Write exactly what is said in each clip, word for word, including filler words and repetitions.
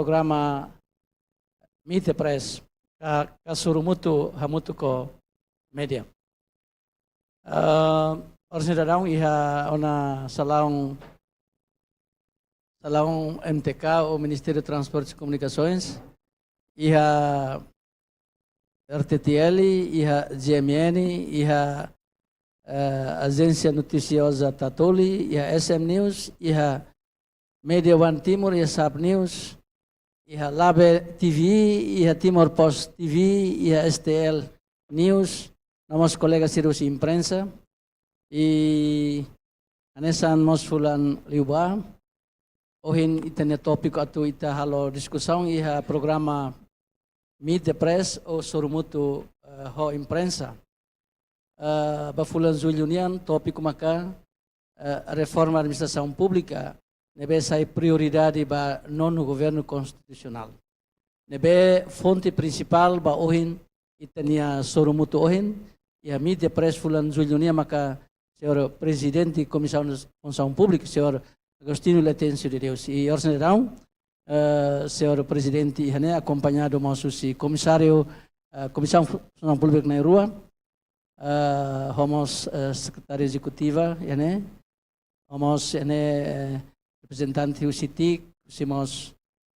programa Meet the Press, ka, ka sorumutu hamutuk ho média. Eh, oras ne'e daudaun iha ona salaun, salaun M T K ou Ministériu Transportes e Komunikasoens, iha R T T L, iha G M N, iha, eh, Ajénsia Notisioza Tatoli, iha S M News, iha Media One Timor, iha Sab News, iha Labe T V, iha Timor Post T V, iha S T L News, no mós kolega sira husi imprensa. I hanesan mós fulan liubá, ohin ita-nia tópiku atu ita halo diskusaun iha programa Meet the Press ou sorumutu, eh, ho imprensa. Eh, ba fulan Jullu nian tópiku maka, eh, reforma administrasaun públika ne'ebé sai prioridade ba nonu governu konstitusionál. Ne'ebé fonte prinsipál ba ohin ita-nia sorumutu ohin, iha Meet the Press fulan Jullu nian maka señór Prezidente Komisaun Funsaun Públika, señór Agostinho Letêncio de Deus. I oras ne'e daudaun, eh, señór Prezidente iha ne'e akompañadu mós husi Komisáriu, eh, Komisaun Funsaun Públika na'in-rua, eh, ho mós, eh, Sekretária Ezekutiva iha ne'e, ho mós iha ne'e, eh, reprezentante husi TIK, husi mós,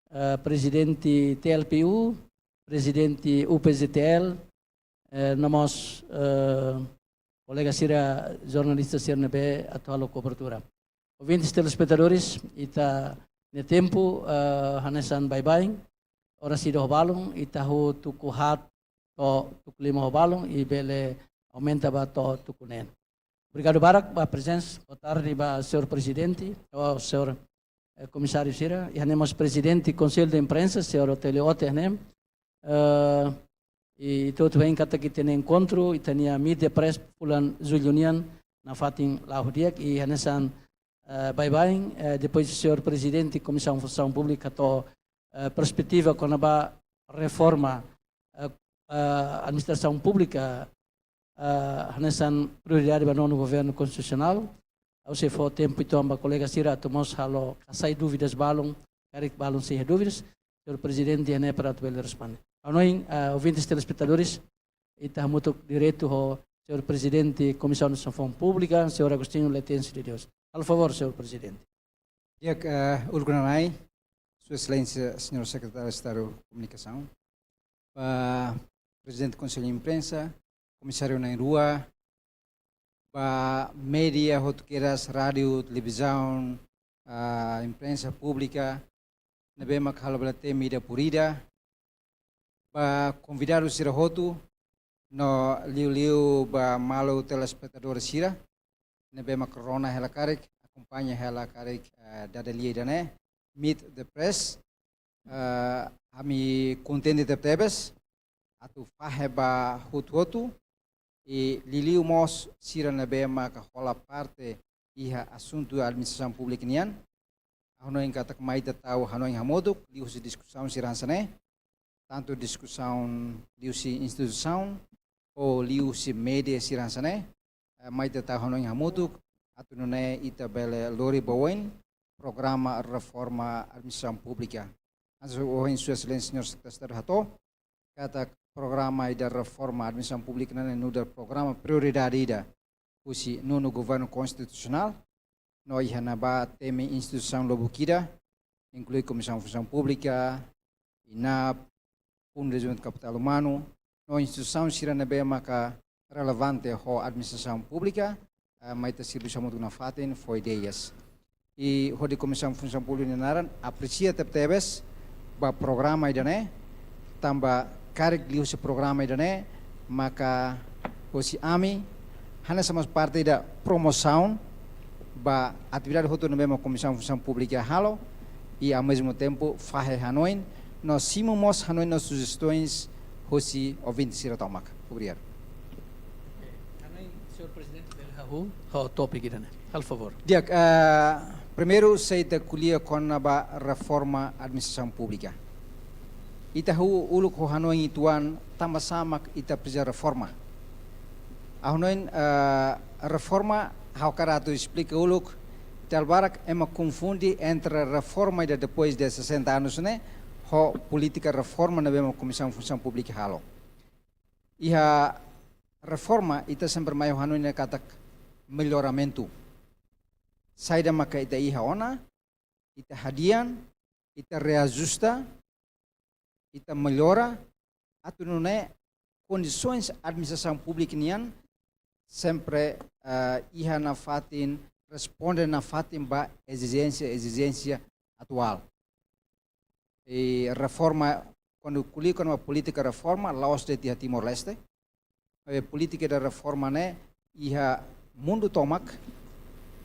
eh, Prezidente T L P U, Prezidente U P Z T L, eh, no mós, eh, kolega sira jornalista sira ne'ebé atu halo kobertura. Ouvintes telespetadores, ita-nia tempu, eh, hanesan baibain, oras ida ho balun, ita hahú tuku haat to'o tuku lima ho balun, i bele aumenta ba to'o tuku neen. Obrigadu barak ba prezensa, boa tarde ba señór Prezidente, ou señór, eh, Komisáriu sira, iha ne'e mós Prezidente Konsellu de Imprensa, señór Otélio Ote, iha ne'e. Eh, i ita hotu hein katak ita-nia enkontru, ita-nia Meet the Press fulan Jullu nian nafatin la'o di'ak, i hanesan, eh, baibain, eh, depois señór Prezidente Komisaun Funsaun Públika hato'o, eh, perspetiva kona-ba reforma, eh, eh, administrasaun públika, eh, hanesan prioridade ba nonu governu konstitusionál. Ha'u sei fó tempu uitoan ba kolega sira atu mós halo, hasai dúvidas balun, karik balun sei iha dúvidas, señór Prezidente iha ne'e para atu bele responde. Ha'u hanoin, eh, ouvintes telespetadores, ita hamutuk diretu ho señór Prezidente Komisaun Funsaun Públika, señór Agostinho Letêncio de Deus. Halo favór, señór Prezidente. Di'ak, eh, uluk nanain, Sua Exelénsia Señór Sekretáriu Estadu Komunikasaun, ba Prezidente Konsellu Imprensa, Komisáriu na'in-rua, ba média hotu kedas, rádiu, televizaun, ah, imprensa públika, ne'ebé maka halo bele temi ida por ida, ba konvidadu sira hotu, no liuliu ba maluk telespetadór sira ne'ebé maka rona hela karik, akompaña hela karik, eh, dada lia ida-ne'e, Meet the Press. Eh, ami kontente tebetebes atu fahe ba hotu-hotu, i liuliu mós sira ne'ebé maka hola parte iha asuntu administrasaun públika nian. Ha'u hanoin katak mai ita tau hanoin hamutuk, liuhusi diskusaun sira hanesan ne'e, tantu diskusaun liuhusi instituisaun, ou liuhusi média sira hanesan ne'e, eh, mai ita tau hanoin hamutuk, atu nune'e ita bele lori ba oin programa reforma administrasaun públika. Hanesan ohin Sua Exelénsia Señór Sekretáriu Estadu hato'o, katak programa ida reforma administrasaun públika ne'e nu'udar programa prioridade ida husi nonu governu konstitusionál, no iha ne'ebá temi instituisaun lubuk ida, inklui Komisaun Funsaun Públika, INAP, Fundu Dezenvolvimentu Kapitál Umanu, no instituisaun sira ne'ebé maka relevante ho administrasaun públika, eh, mai ita servisu hamutuk nafatin, fó ideias. I hodi Komisaun Funsaun Públika nia naran, apresia tebetebes ba programa ida-ne'e, tanba karik liuhusi programa ida-ne'e, maka hosi ami, hanesan mós parte ida promosaun ba atividade hotu ne'ebé mak Komisaun Funsaun Públika halo, i ao mesmo tempo fahe hanoin, no simu mós hanoin no sujestaun hosi ouvinte sira tomak. Obrigadu. Hanoin, señór Prezidente, bele hahú ho tópiku ida-ne'e. Halo favór. Di'ak, eh, primeiru sei ita ko'alia kona-ba reforma administrasaun públika. Ita hahú uluk ho hanoin uitoan tanbasá mak ita presiza reforma. Ha'u hanoin, eh, reforma, ha'u hakarak atu esplika uluk, dala barak ema konfunde entre reforma ida depois de sessenta anos ne'e, ho polítika reforma ne'ebé mak Komisaun Funsaun Públika halo. Iha reforma ita sempre mai ho hanoin ne'e katak melloramentu. Saida maka ita iha ona, ita hadi'a, ita reajusta, ita mellora, atu nune'e kondisoens administrasaun públika nian sempre, eh, iha nafatin, responde nafatin ba ezijénsia, ezijénsia atuál. I reforma, kuandu ko'alia kona-ba polítika reforma, la'ós de'it iha Timor-Leste. Eh, polítika de reforma ne'e iha mundu tomak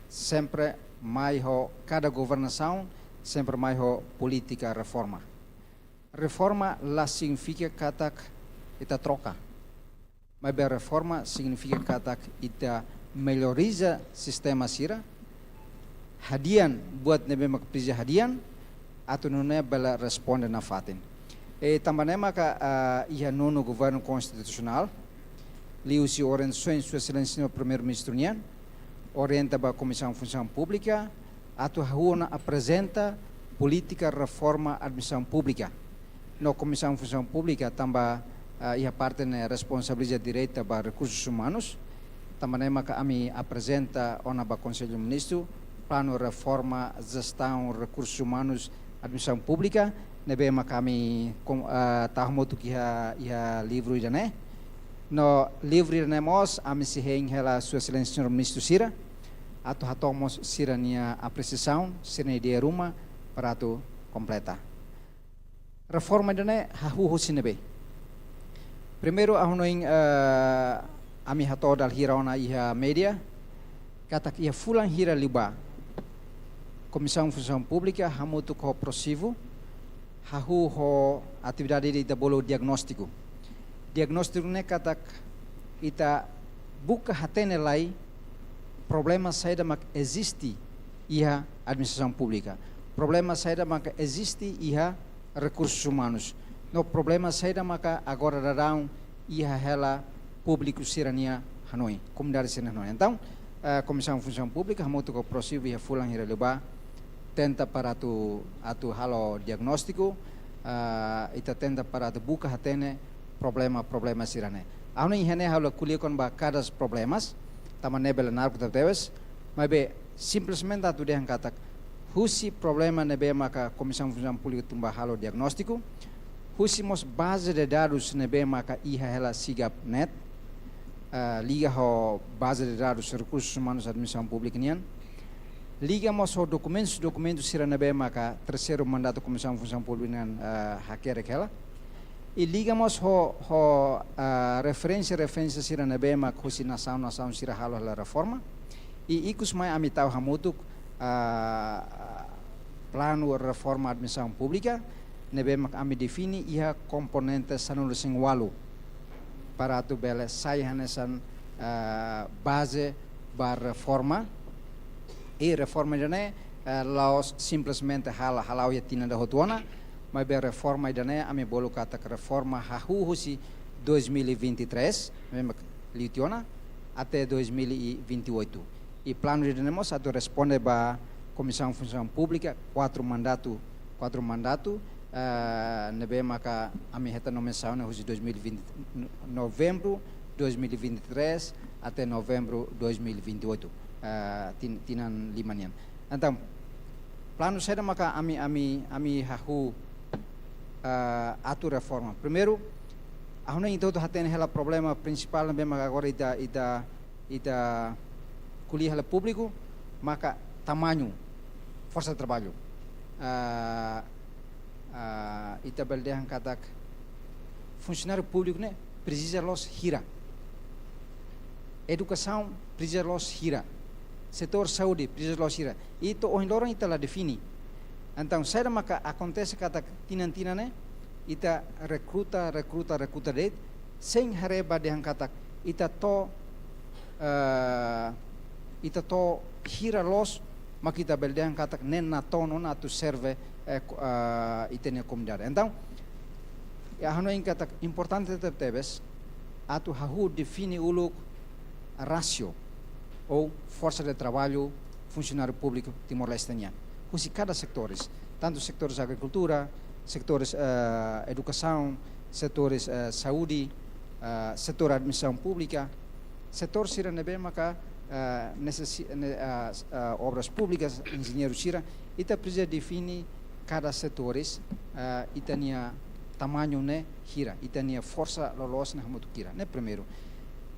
sempre mai ho, kada governasaun sempre mai ho polítika reforma. Reforma la signifika katak ita troka. Maibé reforma signifika katak ita melloriza sistema sira, hadi'a buat ne'ebé mak presiza hadi'a, atu nune'e bele responde nafatin. I tanba ne'e maka, ah, iha nonu governu konstitusionál, liuhusi orientasaun Sua Exelénsia Señór Primeiru-Ministru nian, orienta ba Komisaun Funsaun Públika, atu hahú ona aprezenta polítika reforma administrasaun públika. No Komisaun Funsaun Públika tanba, ah, iha parte ne'e responsabiliza direta ba rekursus umanus, tanba ne'e maka ami aprezenta ona ba Konsellu Ministru planu reforma jestaun rekursus umanus administrasaun públika, ne'ebé maka ami kom-, ah, tau hamutuk iha, iha livru ida-ne'e. No livru ida-ne'e mós ami sei hein hela Sua Exelénsia Señór Ministru sira, atu hato'o mós sira-nia apresiasaun, sira-nia ideia ruma, para atu kompleta. Reforma ida-ne'e hahú husi ne'ebé? Primeiru, ha'u hanoin, eh, ami hato'o dala hira ona iha média, katak iha fulan hira liubá, Komisaun Funsaun Públika hamutuk ho Prosivu hahú ho atividade ida ita bolu diagnóstiku. Diagnóstiku ne'e katak ita buka hatene lai problema saida mak eziste iha administrasaun públika, problema saida mak eziste iha rekursus umanus, no problema saida maka agora daudaun iha hela públiku sira-nia hanoin, komunidade sira-nia hanoin. Entaun, eh, Komisaun Funsaun Públika hamutuk ho Prosivu iha fulan hira liubá tenta para atu, atu halo diagnóstiku, eh, ita tenta para atu buka hatene problema, problema sira-ne'e. Ha'u hanoin iha ne'e ha'u la ko'alia kona-ba kada problemas, tanba ne'e bele naruk tebetebes, maibé simplesmente atu dehan katak husi problema ne'ebé maka Komisaun Funsaun Públika tun ba halo diagnóstiku, husi mós baze de dadus ne'ebé maka iha hela SIGAP ne'e, eh, liga ho baze de dadus rekursus umanus administrasaun públika nian, liga mós ho dokumentus, dokumentus sira ne'ebé maka terseiru mandatu Komisaun Funsaun Públika nian, eh, hakerek hela. I liga mós ho, ho, ah, referénsia, referénsia sira ne'ebé mak husi nasaun, nasaun sira halo hela reforma. I ikus mai ami tau hamutuk, ah, planu reforma administrasaun públika, ne'ebé mak ami define iha komponente sanulu-resin-ualu. Para atu bele sai hanesan, ah, baze ba reforma. I reforma ida-ne'e, eh, la'ós simplesmente hal-, hala'o iha tinan ida hotu ona, maibé reforma ida-ne'e ami bolu katak reforma hahú husi dois mil e vinte e três, ne'ebé mak liu tiha ona, até dois mil e vinte e oito. I planu ida-ne'e mós atu responde ba Komisaun Funsaun Públika, kuatru mandatu, kuatru mandatu, eh, ne'ebé maka ami hetan nomeasaun husi dois mil e vinte, novembru dois mil e vinte e três até novembru dois mil e vinte e oito, eh, tin-, tinan lima nian. Entaun, planu saida maka ami, ami, ami hahú, eh, atu reforma? Primeiru, ha'u hanoin ita hotu hatene hela problema prinsipál ne'ebé maka agora ita, ita, ita ko'alia hela públiku, maka tamañu forsa de traballu. Ah, ah, ita bele dehan katak funsionáriu públiku ne'e presiza loos hira. Edukasaun presiza loos hira. Setór saúde presiza loos hira. I to'o ohin loron ita la define. Entaun, saida maka akontese katak tinan-tinan ne'e, ita rekruta, rekruta, rekruta de'it, sein haree ba dehan katak ita to'o, eh, ita to'o hira loos, mak ita bele dehan katak ne'e natoon ona atu serve, eh, ko-, eh, ita-nia komunidade. Entaun, ha'u hanoin katak importante tebetebes atu hahú define uluk rasio ou forsa de traballu funsionáriu públiku Timor-Leste nian. Husi kada setores, tantu setores agrikultura, setores, eh, edukasaun, setores, eh, saúde, eh, setór administrasaun públika, setór sira ne'ebé maka, eh, nesesi-, ne-, eh, s-, eh, obras públikas, enjeñeiru sira, ita presiza define kada setores, eh, ita-nia tamañu ne'e hira, ita-nia forsa loloos ne'e hamutuk hira, ne'e primeiru.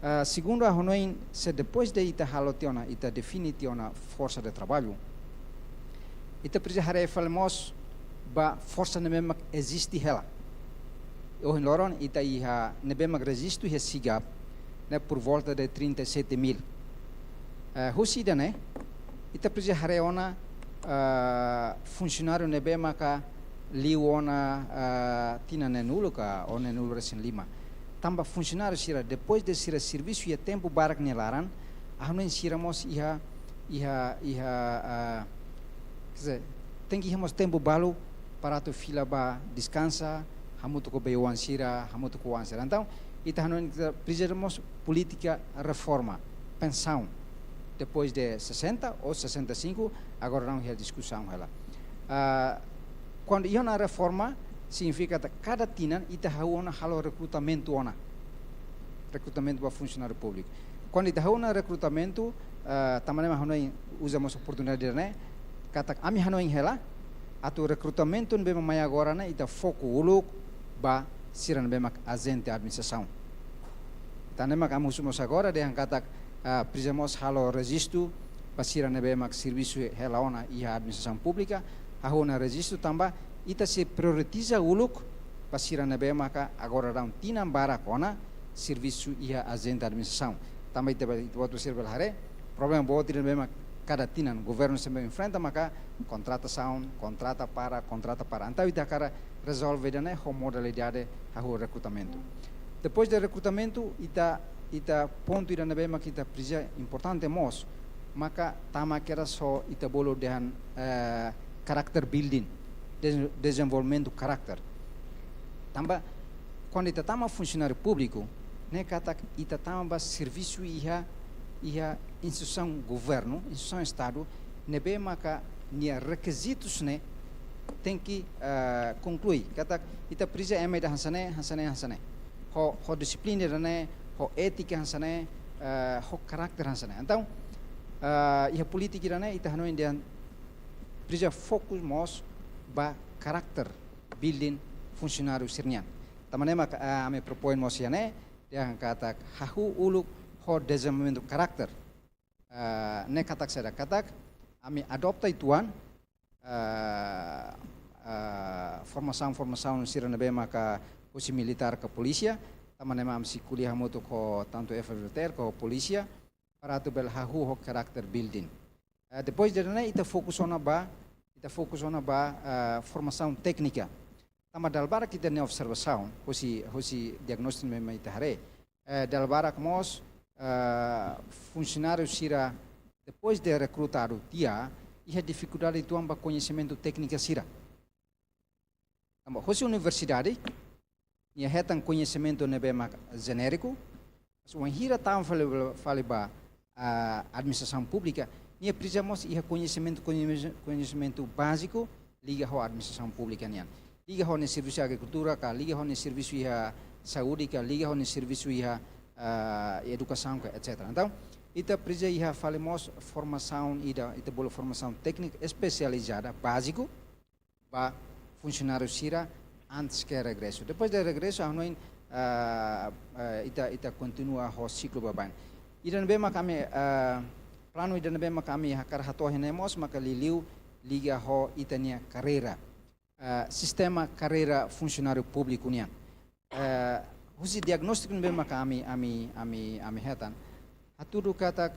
Eh, segundu, ha'u hanoin, se depois de ita halo tiha ona, ita define tiha ona forsa de traballu, ita presiza haree fali mós ba forsa ne'ebé mak eziste hela. Ohin loron ita iha ne'ebé mak rejistu iha SIGAP, ne'e por volta de trinta e sete mil. Eh, husi ida-ne'e, ita presiza haree ona, eh, funsionáriu ne'ebé maka liu ona, eh, tinan neenulu ka, ou neenulu resin lima. Tanba funsionáriu sira, depois de sira servisu iha tempu barak nia laran, ha'u hanoin sira mós iha, iha, iha, eh, quer dizer, tenke iha mós tempu balu para atu fila ba deskansa, hamutuk ho bei-oan sira, hamutuk ho oan sira. Entaun, ita hanoin ita presiza mós polítika reforma, pensaun, depois de sessenta ou sessenta e cinco, agora daudaun iha diskusaun hela. Ah, kuandu iha ona reforma, signifika katak kada tinan ita hahú ona halo rekrutamentu ona. Rekrutamentu ba funsionáriu públiku. Kuandu ita hahú ona rekrutamentu, eh, tanba ne'e mak ha'u hanoin uza mós oportunidade ne'e, katak ami hanoin hela, atu rekrutamentu ne'ebé mai agora ne'e ita foku uluk ba sira ne'ebé mak ajente administrasaun. Tan ne'e mak ami husu mós agora dehan katak, ah, presiza mós halo rejistu ba sira ne'ebé mak servisu hela ona iha administrasaun públika, hahú ona rejistu tanba ita sei prioritiza uluk ba sira ne'ebé maka agora daudaun tinan barak ona servisu iha ajente administrasaun. Tanba ita ba, ita-boot sira bele haree, problema boot ida ne'ebé mak kada tinan governu sempre enfrenta maka kontratasaun, kontrata para, kontrata para. Entaun ita hakarak rezolve ida-ne'e ho modalidade hahú rekrutamentu. Depois de rekrutamentu, ita, ita pontu ida ne'ebé mak ita presiza importante mós, maka tama kedas ho ita bolu dehan, eh, character building, de-, dezenvolvimentu karakter. Tanba, kuandu ita tama funsionáriu públiku, ne'e katak ita tama ba servisu iha, iha instituisaun governu, instituisaun estadu, ne'ebé maka nia rekizitus ne'e tenke, eh, konklui. Katak ita presiza ema ida hanesan ne'e, hanesan ne'e, hanesan ne'e. Ho, ho dixiplina ida-ne'e, ho étika hanesan ne'e, eh, ho karakter hanesan ne'e. Entaun, eh, iha polítika ida-ne'e, ita hanoin dehan presiza fokus mós ba karakter building funsionáriu sira-nian. Tanba ne'e mak, eh, ami propoin mós iha ne'e, dehan katak hahú uluk ho dezenvolvimentu karakter. Eh, ne'e katak saida, katak ami adopta uitoan, eh, eh, formasaun, formasaun sira ne'ebé maka husi militár ka polísia, tanba ne'e mak ami sei ko'alia hamutuk ho tantu F F T R ka ho polísia, para atu bele hahú ho character building. Eh, depois de ne'e ita fokus ona ba, ita fokus ona ba, eh, formasaun téknika. Tanba dala barak ita-nia observasaun, husi, husi diagnóstiku ne'ebé mak ita haree. Eh, dala barak mós, eh, funsionáriu sira, depois de rekrutadu tiha, iha difikuldade uitoan ba koñesimentu téknika sira. Tanba husi universidade, nia hetan koñesimentu ne'ebé mak jenériku, mas wainhira tama fali, fali ba, ah, administrasaun públika, nia presiza mós iha koñesimentu, koñesimentu, koñesimentu báziku, liga ho administrasaun públika nian. Liga ho nia servisu agrikultura ka, liga ho nia servisu iha saúde ka, liga ho nia servisu iha, ah, edukasaun ka, et cetera. Entaun, ita presiza iha fali mós formasaun ida, ita bolu formasaun téknika espesializada, báziku, ba funsionáriu sira antes ke regresu. Depois de regresu, ha'u hanoin, ah, ah, ita, ita kontinua ho siklu baibain. Ida ne'ebé mak ami, ah, planu ida ne'ebé mak ami hakarak hato'o iha ne'e mós maka liuliu liga ho ita-nia karreira. Ah, sistema karreira funsionáriu públiku nian. Eh, husi diagnóstiku ne'ebé mak ami, ami, ami, ami hetan, hatudu katak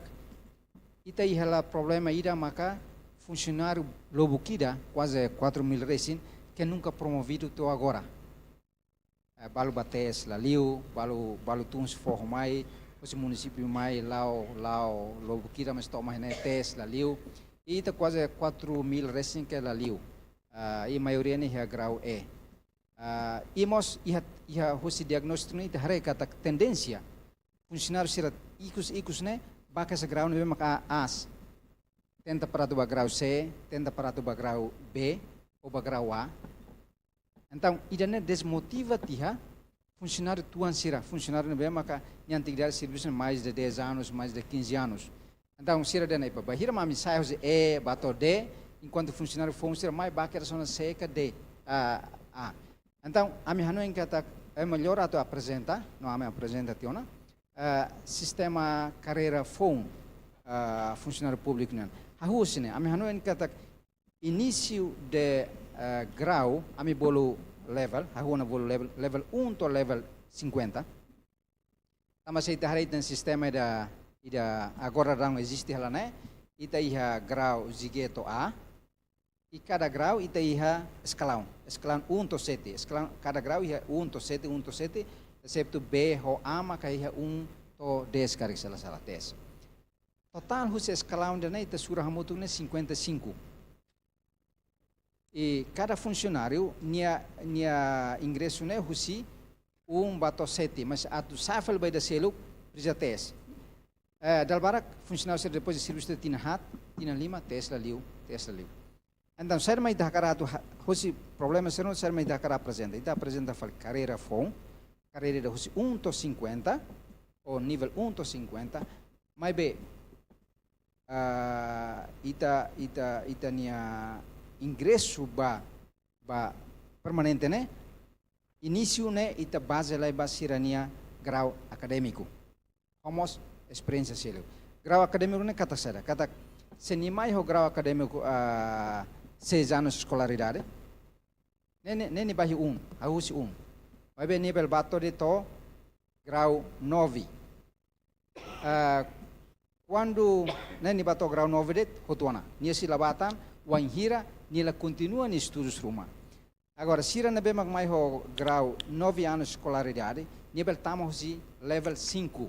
ita iha hela problema ida maka funsionáriu lubuk ida, kuaze quatro mil resin, ke nunka promovidu to'o agora. Eh, balu ba tes la liu, balu, balu tun sei foho mai, husi munisípiu mai, la'o, la'o lubuk ida, mas to'o mai ne'e tes la liu. I ita kuaze quatro mil resin ke la liu. Ah, i maioria ne'e iha grau E. Ah, i mós iha, iha husi diagnóstiku ne'e ita haree katak tendénsia funsionáriu sira ikus-ikus ne'e ba hanesan grau ne'ebé mak aas. Tenta para atu ba grau C, tenta para atu ba grau B, ou ba grau A. Entaun ida-ne'e desmotiva tiha funsionáriu tuan sira, funsionáriu ne'ebé maka nia antiguidade servisu mais de dez anos, mais de quinze anos. Entaun sira dehan, "Epá, bainhira mak ami sai husi E ba to'o D, enkuantu funsionáriu foun sira mai ba kedas ona C ka D." Ah, ah. Entaun ami hanoin katak é melhor atu aprezenta, no ami aprezenta tiha ona, ah, sistema karreira foun, ah, funsionáriu públiku nian. Hahú husi ne'e, ami hanoin katak inísiu de, eh, grau, ami bolu level, hahú ona bolu level, level um to'o level cinquenta. Tanba se ita haree iha sistema ida, ida agora daudaun eziste hela ne'e, ita iha grau Z G to'o A, i kada grau ita iha eskalaun, eskalaun um to'o sete, eskalaun, kada grau iha um to'o sete, um to'o sete, exetu B ho A maka iha um to'o dez karik sala-sala, dez. Totál husi eskalaun ida-ne'e ita sura hamutuk ne'e cinquenta e cinco. I kada funsionáriu nia, nia ingresu ne'e husi um ba to'o sete, mas atu safel ba ida seluk presiza tes. Eh, dala barak funsionáriu sira depois de servisu tinan haat, tinan lima, tes la liu, tes la liu. Entaun, saida mak ita hakarak atu ha-, husi problema sira-ne'e, saida mak ita hakarak aprezenta? Ita aprezenta fali karreira foun, karreira ida husi um to'o cinquenta, ou nivel um to'o cinquenta, maibé, ah, ita, ita, ita-nia ingresu ba, ba permanente ne'e, inísiu ne'e ita bazeia lai ba sira-nia grau akadémiku. Ho mós esperiénsia seluk. Grau akadémiku ne'e katak saida? Katak se nia mai ho grau akadémiku, ah, seis anos eskolaridade, ne'e, ne'e, ne'e nia ba iha um, hahú husi um. Maibé nia bele ba to'o de'it to'o grau nove. Ah, kuandu ne'e nia ba to'o grau nove de'it, hotu ona. Nia sei la ba tan, wainhira nia la kontinua nia estudus ruma. Agora, sira ne'ebé mak mai ho grau nove anos eskolaridade, nia bele tama husi level cinco.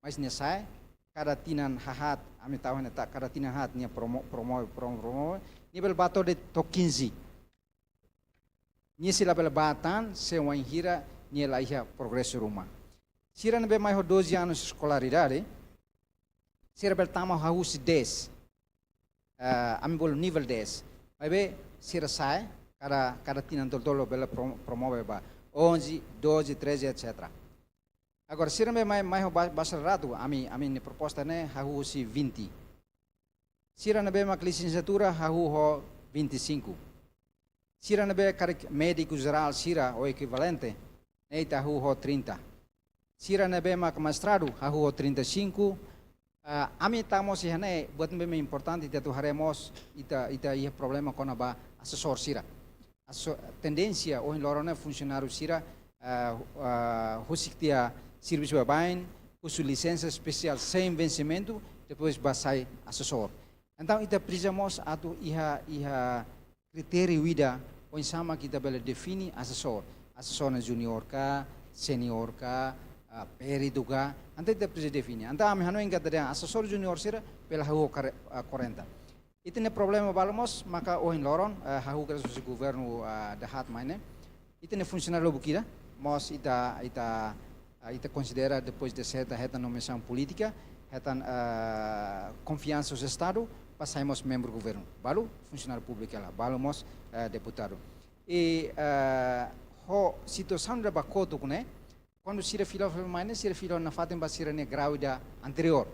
Mas nia sai, kada tinan haat, ami tau hanesan, kada tinan haat nia promo-, promove, promo-, promove, nia bele ba to'o de'it to'o quinze. Nia sei la bele ba tan, se wainhira nia la iha progresu ruma. Sira ne'ebé mai ho doze anos eskolaridade, sira bele tama hahú husi dez. Ah, ami bolu nivel dez. Maibé sira sai, kada, kada tinan tolu-tolu bele pro-, promove ba onze, doze, treze, etcétera. Agora, sira ne'ebé mai, mai ho ba-, bachareladu, ami, ami-nia proposta ne'e hahú husi vinte. Sira ne'ebé mak lisensiatura hahú ho vinte e cinco. Sira ne'ebé karik médiku jerál sira ou ekivalente, ne'e ita hahú ho trinta. Sira ne'ebé mak mestradu hahú ho trinta e cinco. Ah, ami tau mós iha ne'e, buat ne'ebé mak importante ita atu haree mós, ita, ita iha problema kona-ba asesór sira. Aso-, tendénsia ohin loron ne'e funsionáriu sira, ah, ah, husik tiha servisu baibain, husu lisensa espesiál sein vensimentu, depois ba sai asesór. Entaun ita presiza mós atu iha, iha kritériu ida, oinsá mak ita bele define asesór. Asesór ne'e júnior ka, senior ka, ah, peritu ka, entaun ita presiza define. Entaun ami hanoin katak dehan asesór júnior sira bele hahú kare-, ah, quarenta. Ita-nia problema balu mós maka ohin loron, eh, hahú kedas husi governu, ah, dahaat mai ne'e. Ita-nia funsionáriu lubuk ida, mós ita, ita, ah, ita konsidera depois de seta hetan nomeasaun polítika, hetan, ah, konfiansa husi Estadu, ba sai mós membru governu. Balu funsionáriu públiku hela, balu mós, eh, deputadu. I, eh, ho situasaun ida ba kotuk ne'e, kuandu sira fila fali mai ne'e, sira fila nafatin ba sira-nia grau ida anteriór.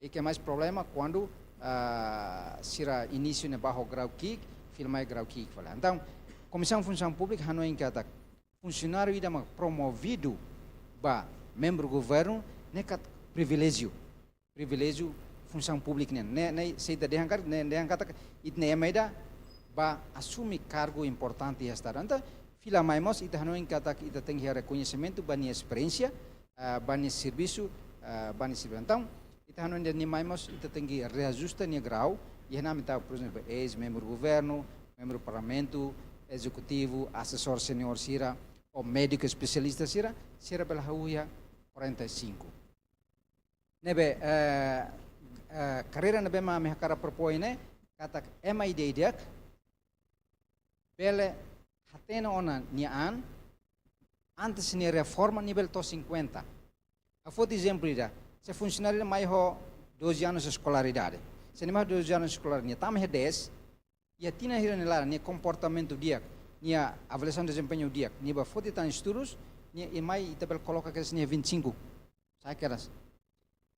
I ke mais problema kuandu, ah, sira inísiu ne'e ba ho grau ki'ik, fila mai grau ki'ik fali. Entaun, Komisaun Funsaun Públika hanoin katak funsionáriu ida mak promovidu ba membru governu ne'e katak priviléjiu. Priviléjiu funsaun públika nian. Ne'e, ne'e, se ita dehan karik, ne'e, dehan katak ita-nia ema ida ba asume kargu importante iha Estadu. Entaun, fila mai mós ita hanoin katak ita tenke iha rekoñesimentu ba nia esperiénsia, ah, ba nia servisu, ah, ba nia servisu. Entaun, ita hanoin dehan nia mai mós ita tenke reajusta nia grau, iha ne'e ami tau, por ezemplu, eis-membru governu, membru parlamentu, ezekutivu, asesór seniór sira, ou médiku espesialista sira, sira bele hahú iha quarenta e cinco. Ne'ebé, eh, eh, karreira ne'ebé mak ami hakarak propoin ne'e, katak ema ida-idak bele hatene ona nia an, antes nia reforma nia bele to'o cinquenta. Ha'u foti ezemplu ida, se funsionáriu mai ho doze anos eskolaridade. Se nia mai ho doze anos eskolaridade, nia tama iha dez, iha tinan hira nia laran, nia komportamentu di'ak, nia avaliasaun dezempeñu di'ak, nia bá foti tan estudus, nia ema ita bele koloka kedas nia vinte e cinco. Sai kedas.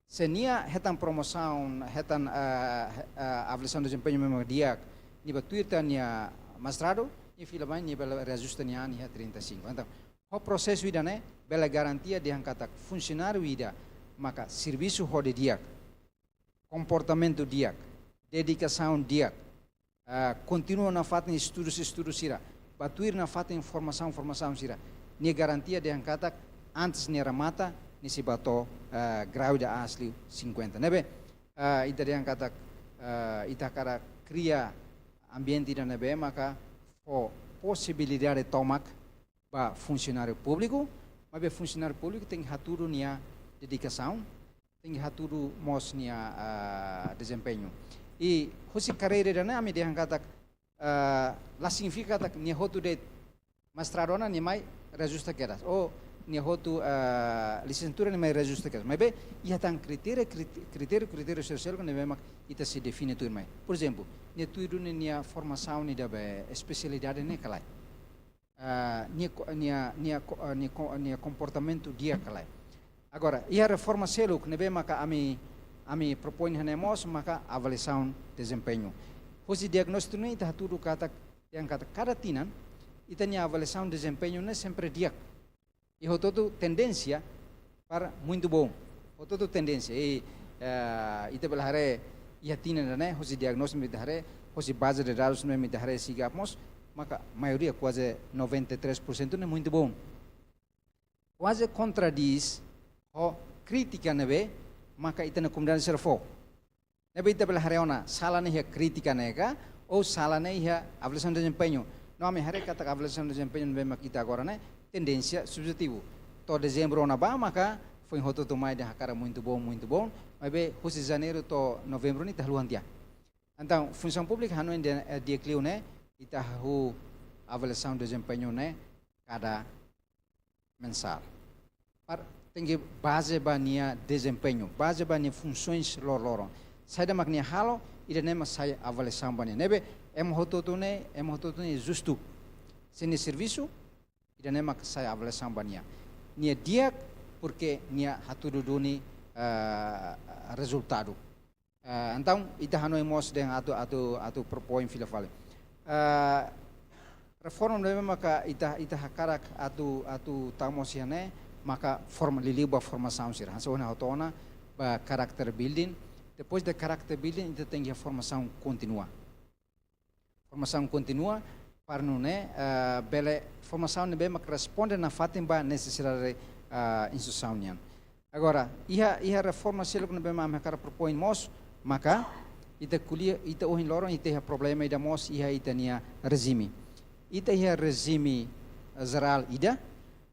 Se nia hetan promosaun, hetan, eh, eh, avaliasaun dezempeñu memang di'ak, nia bá tuir tan nia mestradu, nia fila mai, nia bele reajusta nia an iha trinta e cinco. Entaun, ho prosesu ida-ne'e, bele garantia dehan katak funsionáriu ida maka servisu ho di'ak, komportamentu di'ak, dedikasaun di'ak, ah, kontinua nafatin estudus, estudus sira, bá tuir nafatin formasaun, formasaun sira. Nia garantia dehan katak antes nia remata, nia sei bá to'o, ah, grau ida asli cinquenta. Ne'ebé, ah, ita dehan katak, ah, ita hakarak kria ambiente ida ne'ebé maka fó posibilidade tomak ba funsionáriu públiku, maibé funsionáriu públiku tenke hatudu nia dedikasaun, tenke hatudu mós nia, ah, dezempeñu. I husi karreira ida-ne'e ami dehan katak, ah, la signifika katak nia hotu de'it mestradu ona nia mai reajusta kedas. Ou nia hotu, ah, lisensiatura nia mai reajusta kedas. Maibé iha tan kritériu, krit-, kritériu, kritériu sosiál ne'ebé mak ita sei define tuirmai. Por ezemplu, nia tuir duni nia formasaun ida be espesialidade ne'e ka lae. Ah, nia ko-, nia, nia ko-, ah, nia ko-, nia komportamentu di'ak ka lae. Agora, iha reforma seluk ne'ebé maka ami, ami propoin iha ne'e mós maka avaliasaun dezempeñu. Husi diagnóstiku ne'e ita hatudu katak, dehan katak kada tinan, ita-nia avaliasaun dezempeñu ne'e sempre di'ak. I hotu-hotu tendénsia para muito bom. Hotu-hotu tendénsia. I, eh, ita bele haree iha tinan ida-ne'e, husi diagnóstiku ita haree, husi baze de dadus ne'e ita haree SIGAP mós, maka maioria kuaze noventa e três por cento ne'e muito bom. Kuaze kontradís ho krítika ne'ebé maka ita-nia komunidade sira fó. Ne'ebé ita bele haree ona, sala ne'e iha krítika ne'e ka, ou sala ne'e iha avaliasaun dezempeñu. No ami haree katak avaliasaun dezempeñu ne'ebé mak ita agora ne'e, tendénsia subjetivu. To'o dezembru ona bá maka foin hotu-hotu mai dehan hakarak muito bom, muito bom. Maibé husi janeiru to'o novembru ne'e ita haluha tiha. Entaun, funsaun públika hanoin dehan, eh, di'ak liu ne'e, ita hahú avaliasaun dezempeñu ne'e kada mensál. Para tenke baze ba nia dezempeñu, baze ba nia funsoens loroloron. Saida mak nia halo, ida-ne'e mak sai avaliasaun ba nia. Ne'ebé, ema hotu-hotu ne'e, ema hotu-hotu ne'e justu. Se nia servisu, ida-ne'e mak sai avaliasaun ba nia. Nia di'ak, porke nia hatudu duni, ah, rezultadu. Ah, entaun, ita hanoin mós dehan atu, atu, atu propoin fila fali. Ah, reforma ne'ebé maka ita, ita hakarak atu, atu tau mós iha ne'e, maka forma, liuliu ba formasaun sira. Hanesan ohin ha'u to'o ona ba character building. Depois de character building, ita tenke iha formasaun kontínua. Formasaun kontínua, para nune'e, ah, bele formasaun ne'ebé mak responde nafatin ba nesesidade, ah, instituisaun nian. Agora, iha, iha reforma seluk ne'ebé mak ami hakarak propoin mós, maka ita ko'alia, ita ohin loron ita iha problema ida mós iha ita-nia rejime. Ita iha rejime, eh, jerál ida,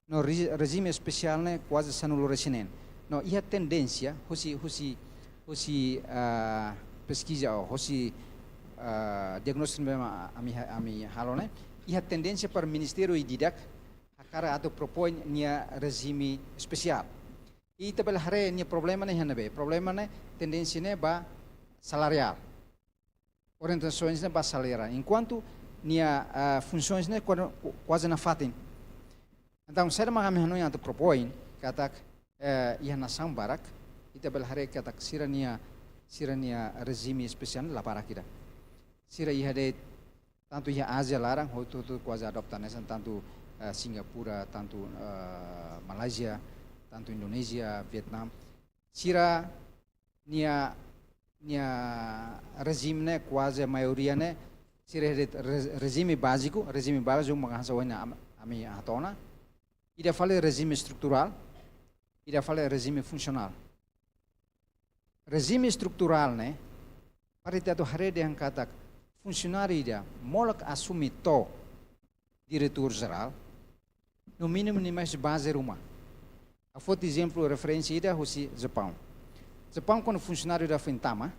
no re-, rejime espesiál ne'e kuaze sanulu-resin-neen. No iha tendénsia, husi, husi, husi, ah, peskiza ou husi, ah, diagnóstiku ne'ebé mak ami ha-, ami halo ne'e, iha tendénsia para ministériu ida-idak hakarak atu propoin nia rejime espesiál. I ita bele haree nia problema ne'e iha ne'ebé. Problema ne'e tendénsia ne'e ba salariál. Orientasoens ne'e ba salariál. Enkuantu nia, ah, funsoens ne'e kua-, ku-, kuaze nafatin. Entaun, saida mak ami hanoin atu propoin, katak, eh, iha nasaun barak, ita bele haree katak sira-nia, sira-nia rejime espesiál ne'e la barak ida. Sira iha de'it, tantu iha Ázia laran, hotu-hotu kuaze adopta hanesan, tantu, eh, Singapura, tantu, eh, Malázia, tantu Indonézia, Vietnam. Sira-nia, nia rejime ne'e kuaze maioria ne'e, sira iha de'it re-, rejime báziku, rejime báziku mak hanesan ohin am-, ami hato'o ona. Ida fali rejime estruturál, ida fali rejime funsionál. Rejime estruturál ne'e, para ita atu haree dehan katak funsionáriu ida molok asume to'o diretór jerál, no mínimu nia mai husi baze ruma. Ha'u foti ezemplu referénsia ida husi Japaun. Japaun, kuandu funsionáriu ida foin tama,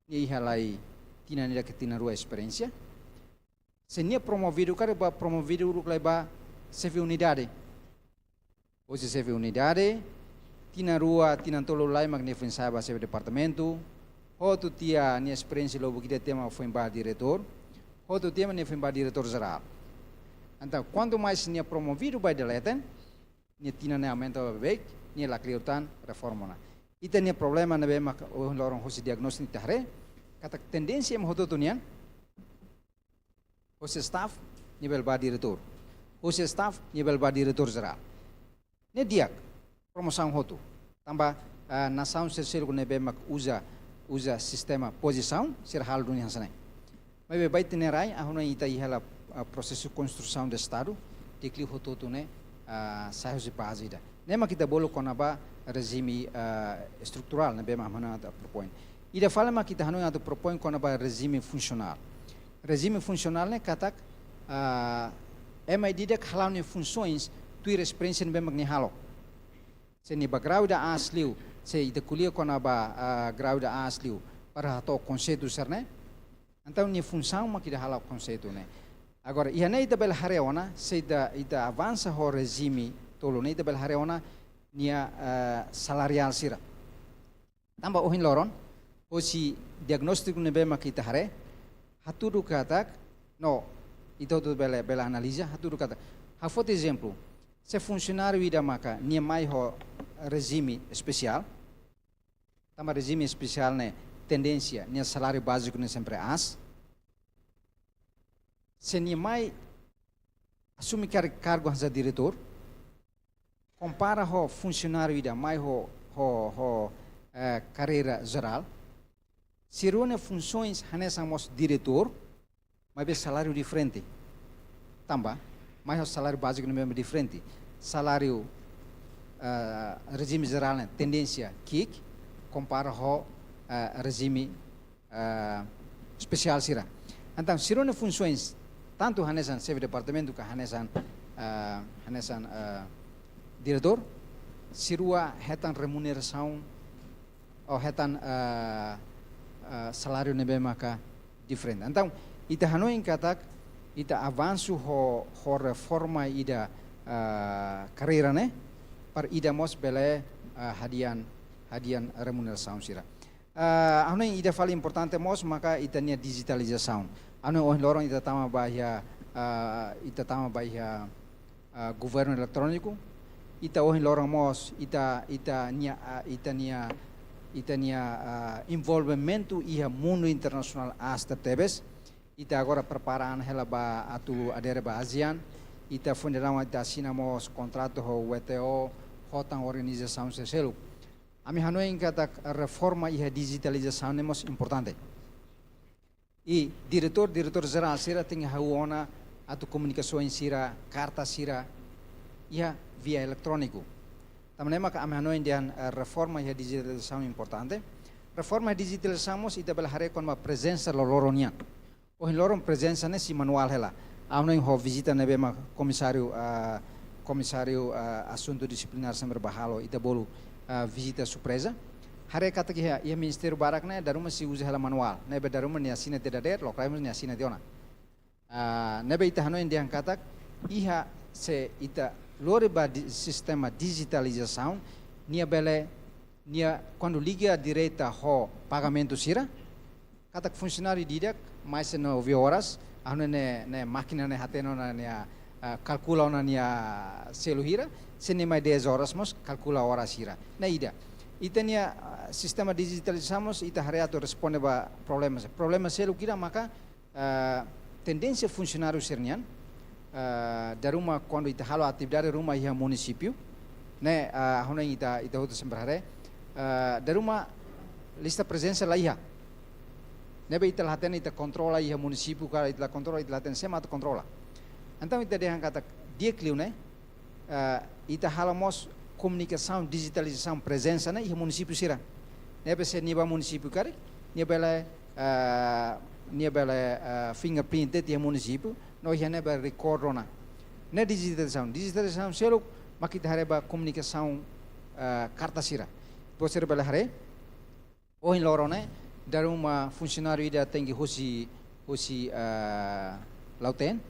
nia iha lai tinan ida ka tinan rua esperiénsia. Se nia promovidu karik, bá promovidu uluk lai ba xefe unidade. Husi xefe unidade, tinan rua, tinan tolu lai mak nia foin sa'e ba xefe departamentu. Hotu tiha nia esperiénsia lubuk ida tiha mak foin ba diretór. Hotu tiha mak nia foin ba diretór jerál. Entaun, kuantu mais nia promovidu ba ida leten, nia tinan ne'e aumenta ba beibeik, nia la kleur tan reforma ona. Ita-nia problema ne'ebé mak ohin loron hosi diagnóstiku ita haree, katak tendénsia ema hotu-hotu nian, hosi staff, nia bele ba diretór. Hosi staff, nia bele ba diretór jerál. Ne'e di'ak, promosaun hotu. Tanba, ah, nasaun sira seluk ne'ebé mak uza, uza sistema pozisaun, sira halo duni hanesan ne'e. Maibé ba ita-nia rai, ha'u hanoin ita iha hela, ah, prosesu konstrusaun de Estadu, di'ak liu hotu-hotu ne'e, ah, sai hosi baze ida. Ne'e mak ita bolu kona-ba rejime, ah, estruturál, ne'ebé mak ha'u hanoin atu propoin. Ida fali mak ita hanoin atu propoin kona-ba rejime funsionál. Rejime funsionál ne'e katak, ah, ema ida-idak hala'o nia funsoens tuir esperiénsia ne'ebé mak nia halo. Se nia ba grau ida aas liu, se ita ko'alia kona-ba, ah, grau ida aas liu, para hato'o konseitu sira-ne'e. Entaun nia funsaun mak ida hala'o konseitu ne'e. Agora, iha ne'e ita bele haree ona, se ita, ita avansa ho rejime tolu ne'e ita bele haree ona nia, eh, salariál sira. Tanba ohin loron, hosi diagnóstiku ne'ebé mak ita haree, hatudu katak, no, ita hotu bele, bele analiza, hatudu katak. Ha'u foti ezemplu, se funsionáriu ida maka, nia mai ho rejime espesiál, tanba rejime espesiál ne'e tendénsia, nia saláriu báziku ne'e sempre aas. Se nia mai asume kar-, kargu hanesan diretór, kompara ho funsionáriu ida mai ho, ho, ho, eh, karreira jerál, sira-nia funsoens hanesan mós diretór, maibé saláriu diferente. Tanba, mai ho saláriu báziku ne'e mesmu diferente. Saláriu, eh, rejime jerál ne'e tendénsia ki'ik, kompara ho, eh, rejime, eh, espesiál sira. Entaun, sira-nia funsoens, tantu hanesan xefe departamentu ka hanesan, eh, hanesan, eh, diretór, sira hetan remunerasaun, ou hetan, eh, eh, saláriu ne'ebé maka diferente. Entaun, ita hanoin katak, ita avansu ho, ho reforma ida, eh, karreira ne'e, para ida mós bele, eh, hadi'a, hadi'a remunerasaun sira. Eh, ha'u hanoin ida fali importante mós maka ita-nia dijitalizasaun. Ha'u hanoin ohin loron ita tama ba iha, eh, ita tama ba iha, eh, governu eletróniku. Ita ohin loron mós, ita, ita-nia, eh, ita-nia, ita-nia, eh, envolvimentu iha mundu internasionál aas tebes. Ita agora prepara an hela ba atu adere ba ASEAN. Ita foin daudaun ita asina mós kontratu ho W T O, ho tan organizasaun sira seluk. Ami hanoin katak reforma iha dijitalizasaun ne'e mós importante. I diretór, diretór jerál sira tenke hahú ona atu komunikasaun sira, karta sira, iha via eletróniku. Tanba ne'e maka ami hanoin dehan, eh, reforma iha dijitalizasaun importante. Reforma dijitalizasaun mós ita bele haree kona-ba prezensa loroloron nian. Ohin loron prezensa ne'e sei manuál hela. Ha'u hanoin ho vizita ne'ebé mak komisáriu, ah, komisáriu, ah, asuntu disiplinár sempre bá halo, ita bolu, ah, vizita surpreza. Haree katak iha, iha ministériu barak ne'e, dala ruma sei uza hela manuál. Ne'ebé dala ruma nia asina tiha dadeer, lokraik mós nia asina tiha ona. Ah, ne'ebé ita hanoin dehan katak, iha se ita lori ba di-, sistema dijitalizasaun, nia bele, nia kuandu liga direta ho pagamentu sira, katak funsionáriu ida-idak, mai se nove horas, ha'u hanoin ne'e, ne'e mákina ne'e hatene ona nia, ah, kalkula ona nia selu hira, se nia mai dez horas mós, kalkula oras hira. Ne'e ida. Ita-nia, ah, sistema dijitalizasaun mós, ita haree atu responde ba problema. Problema seluk ida maka, ah, tendénsia funsionáriu sira-nian, ah, dala ruma kuandu ita halo atividade ruma iha munisípiu, ne'e, ah, ha'u hanoin ita, ita hotu sempre haree, ah, dala ruma lista prezensa la iha. Ne'ebé ita la hatene ita kontrola iha munisípiu, ka ita la kontrola, ita la hatene sé mak atu kontrola. Entaun ita dehan katak di'ak liu ne'e, ah, ita halo mós komunikasaun, dijitalizasaun prezensa ne'e iha munisípiu sira. Ne'ebé se nia bá munisípiu karik, nia bele, ah, nia bele, ah, fingerprint de'it iha munisípiu, no iha ne'ebé record ona. Ne'e dijitalizasaun. Dijitalizasaun seluk mak ita haree ba komunikasaun, ah, karta sira. Depois sira bele haree, ohin loron ne'e, dala ruma funsionáriu ida tenke hosi, hosi, ah, Lautém,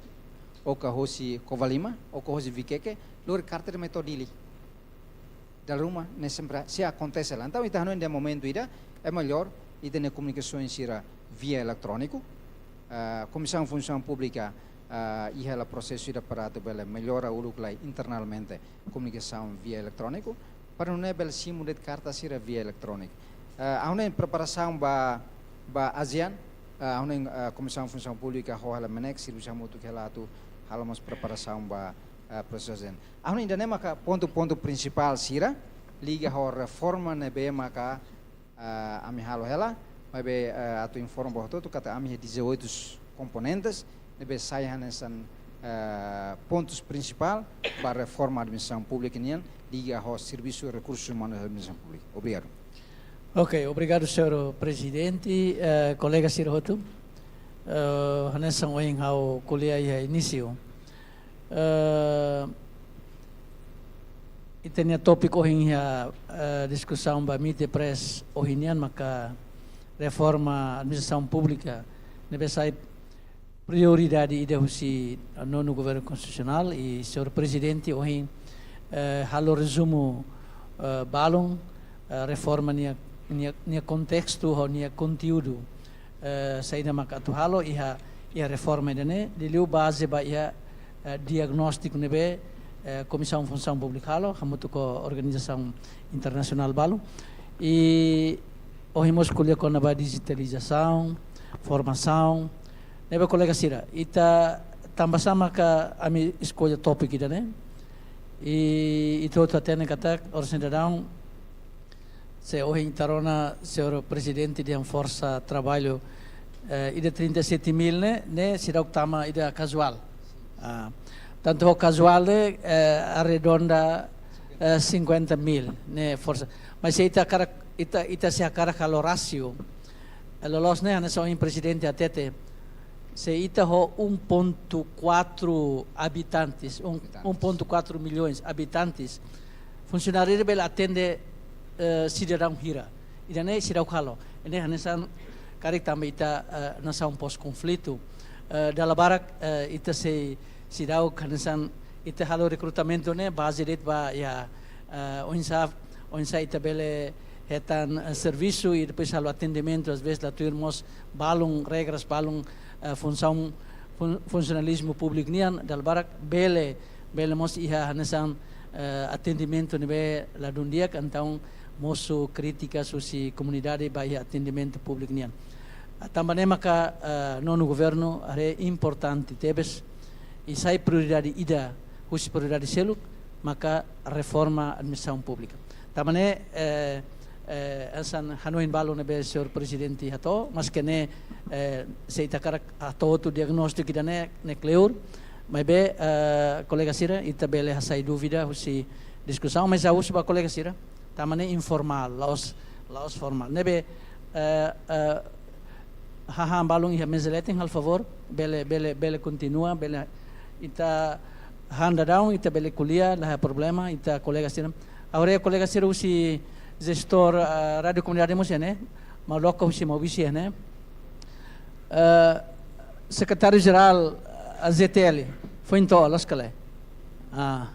ou ka hosi Covalima, ou ka hosi Viqueque, lori karta ida mai to'o Dili. Dala ruma ne'e sempre sei akontese hela. Entaun, ita hanoin dehan momentu ida, é melhor ita-nia komunikasaun sira via eletróniku. Ah, Komisaun Funsaun Públika, ah, iha hela prosesu ida para atu bele mellora uluk lai internamente komunikasaun via eletróniku, para nune'e bele simu de'it karta sira via eletróniku. Ah, ha'u hanoin preparasaun ba, ba ASEAN, ah, ha'u hanoin, ah, Komisaun Funsaun Públika ho hela MNEK servisu hamutuk hela atu halo mós preparasaun ba, ah, prosesu ASEAN. Ha'u hanoin ida-ne'e maka pontu-pontu prinsipál sira liga ho reforma ne'ebé maka, ah, ami halo hela, maibé, ah, atu informa ba hotu-hotu katak ami iha dezoito komponentes, ne'ebé sai hanesan, ah, pontus prinsipál ba reforma administrasaun públika nian, liga ho servisu rekursus umanus administrasaun públika. Obrigadu. Ok, obrigadu, señór Prezidente, eh, kolega sira hotu. Eh, hanesan ohin ha'u ko'alia iha inísiu. Eh, ita-nia tópiku ohin iha, eh, diskusaun ba media press ohin nian maka reforma administrasaun públika ne'ebé sai prioridade ida husi nonu governu konstitusionál i señór Prezidente ohin, eh, halo rezumu, eh, balun, eh, reforma nia, nia, nia kontestu ho nia konteúdu, eh, saida maka atu halo iha, iha reforma ida-ne'e, liuliu baze ba iha, eh, diagnóstiku ne'ebé, eh, Komisaun Funsaun Públika halo, hamutuk ho organizasaun internasionál balu. I ohin mós ko'alia kona-ba dijitalizasaun, formasaun. Ne'ebé kolega sira, ita tanba sá maka ami eskolla tópiku ida-ne'e? I ita hotu hatene katak oras ne'e daudaun, se ohin ita rona señór Prezidente dehan forsa traballu, eh, ida trinta e sete mil ne'e, ne'e seidauk tama ida kazuál. Ah, tantu ho kazuál ne'e, eh, arredonda, eh, cinquenta mil ne'e forsa. Mas se ita hakarak, ita, ita se hakarak halo rásiu, eh, loloos ne'e hanesan ohin Prezidente hatete, se ita ho um ponto quatro habitantes, um, Habitantes. um ponto quatro milhões habitantes, funsionáriu bele atende, eh, sidadaun hira. Ida-ne'e seidauk halo. Ne'e hanesan karik tanba ita, eh, nasaun pós-konflitu. Eh, dala barak, eh, ita sei, seidauk hanesan ita halo rekrutamentu ne'e baze de'it ba iha, eh, oinsá, oinsá ita bele hetan, eh, servisu i depois halo atendimentu, às vezes la tuir mós balun, regras balun, eh, funsaun, fun-, funsionalizmu públiku nian, dala barak bele, bele mós iha hanesan, eh, atendimentu ne'ebé ladún di'ak, entaun mosu krítika husi komunidade ba iha atendimentu públiku nian. Ah, tanba ne'e maka, eh, nonu governu haree importante tebes, i sai prioridade ida husi prioridade seluk, maka reforma administrasaun públika. Tanba ne'e, eh, eh, hanesan hanoin balu ne'ebé señór Prezidente hato'o, maske ne'e, eh, se ita hakarak hato'o hotu diagnóstiku ida-ne'e, ne'e kleur, maibé, eh, kolega sira, ita bele hasai dúvida husi diskusaun, mas ha'u husu ba kolega sira, tanba ne'e informál, la'ós, la'ós formál. Ne'ebé, eh, eh, hahán balun iha meza leten, halo favór, bele, bele, bele kontinua, bele ita han daudaun, ita bele ko'alia, la iha problema, ita kolega sira. Agora kolega sira husi jestór, ah, Rádiu Komunidade mós iha ne'e, Maloko husi Maubisse iha ne'e. Eh, Sekretáriu Jerál, ah, Z T L, foin to'o, loos ka lae? Ah,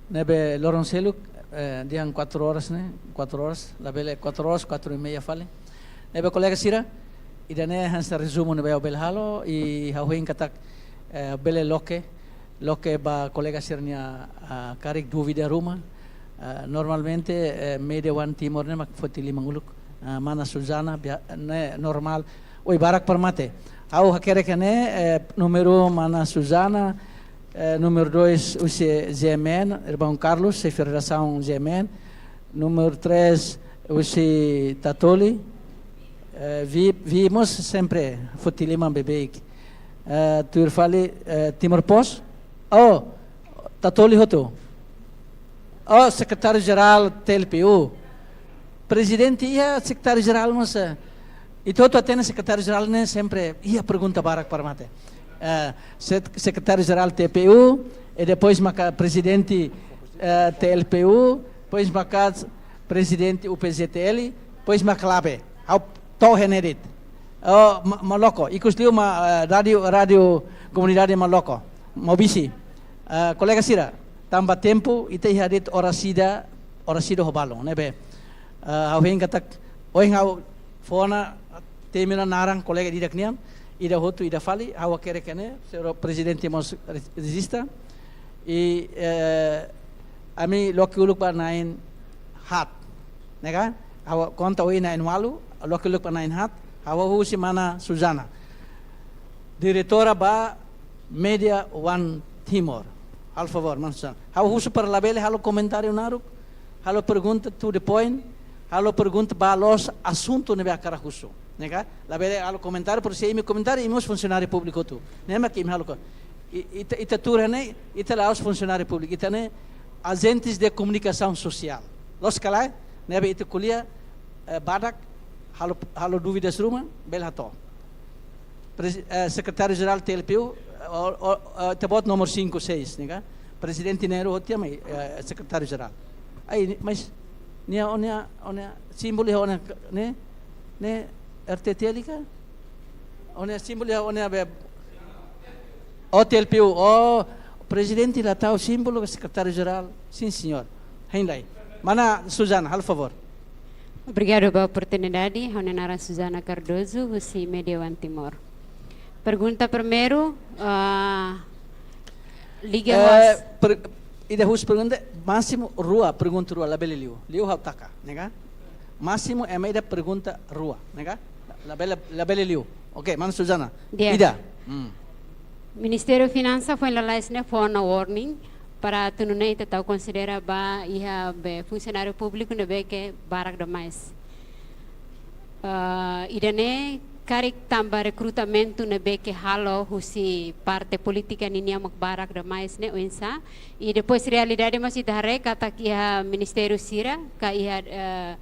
ne'ebé loron seluk, eh, dehan quatro horas ne'e, quatro horas, labele quatro horas, quatro e meia fali. Ne'ebé kolega sira, ida-ne'e hanesan rezumu ne'ebé ha'u bele halo, i ha'u hein katak, eh, bele loke, loke ba kolega sira-nia, ah, karik dúvida ruma. Ah, normalmente, eh, media One Timor ne'e mak foti liman uluk. Ah, mana Suzana, bia-, ne'e normál. Oi, barak para mate. Ha'u hakerek iha ne'e, eh, númeru mana Suzana, eh, númeru dois husi G M N, irmaun Carlos, xefe redasaun G M N. Númeru três husi Tatoli. Eh, Vi-, Vi mós sempre foti liman beibeik. Eh, tuir fali, eh, Timor Post. Oh, Tatoli hotu. Oh, Sekretáriu Jerál T L P U. Prezidente iha, Sekretáriu Jerál mós, eh, ita hotu hatene Sekretáriu Jerál ne'e sempre iha pergunta barak para mate. Eh, sek-, Sekretáriu Jerál T P U, i depois maka Prezidente, eh, T L P U, depois maka Prezidente U P Z T L, depois maka Labe. Ha'u to'o iha ne'e de'it. Oh, Ma-, Maloko, ikus liu ma, eh, Rádiu, Rádiu Komunidade Maloko, Maubisse. Eh, kolega sira, tanba tempu, ita iha de'it oras ida, oras ida ho balun, ne'ebé. Eh, ha'u hein katak, ohin ha'u fó ona temi ona naran kolega ida-idak nian, ida hotu ida fali, ha'u hakerek ne'e, señór prezidente mós re-, rejista. I, eh, ami loke uluk ba na'in haat, ne'e ka? Ha'u konta ohin na'in ualu, loke uluk ba na'in haat, ha'u husu mana Suzana. Diretora ba Media One Timor. Halo favór, mana Suzana. Ha'u husu para labele halo komentáriu naruk, halo pergunta to the point, halo pergunta ba loos asuntu ne'ebé hakarak husu. Ne'e ka? Labele halo komentáriu, por se imi komentáriu, imi mós funsionáriu públiku hotu. Ne'e mak imi halo ko-, i-, ita, ita tuur ne'e, ita la'ós funsionáriu públiku, ita ne'e ajentes de komunikasaun sosiál. Loos ka lae? Ne'ebé ita ko'alia, eh, badak, halo, halo dúvidas ruma, bele hato'o. Presi-, eh, Sekretáriu Jerál T L P U, eh, o, o, eh, ita-boot nomor cinco, seis, ne'e ka? Prezidente Nero hotu tiha mai, eh, Sekretáriu Jerál. Ai, ni-, mas, nia, ó-nia, ó-nia símbolu, ó-nia, ne'e, ne'e R T T L ka? Ó-nia símbolu, ó-nia be-, ó T L P U, ó, prezidente la tau símbolu, Sekretáriu Jerál. Sim, señór. Hein lai. Mana Suzana, halo favór. Obrigadu ba oportunidade. Ha'u-nia naran Suzana Cardoso, husi Media One Timor. Pergunta primeiru, ah, liga, eh, hosi per-, ida husi pergunta, másimu rua, pergunta rua, labele liu. Liu ha'u taka, ne'e ka? Másimu ema ida pergunta rua, ne'e ka? Labele, labele liu. Oke, mana Suzana. Di'ak. Ida. Hmm. Ministériu Finansa foin lalais ne'e fó ona warning para atu nune'e ita tau konsidera ba iha be funsionáriu públiku ne'ebé ke barak demais. Ah, ida-ne'e karik tanba rekrutamentu ne'ebé ke halo husi parte polítika ninian mak barak demais ne'e oinsá. I depois realidade mós ita haree katak iha ministériu sira, ka iha, eh,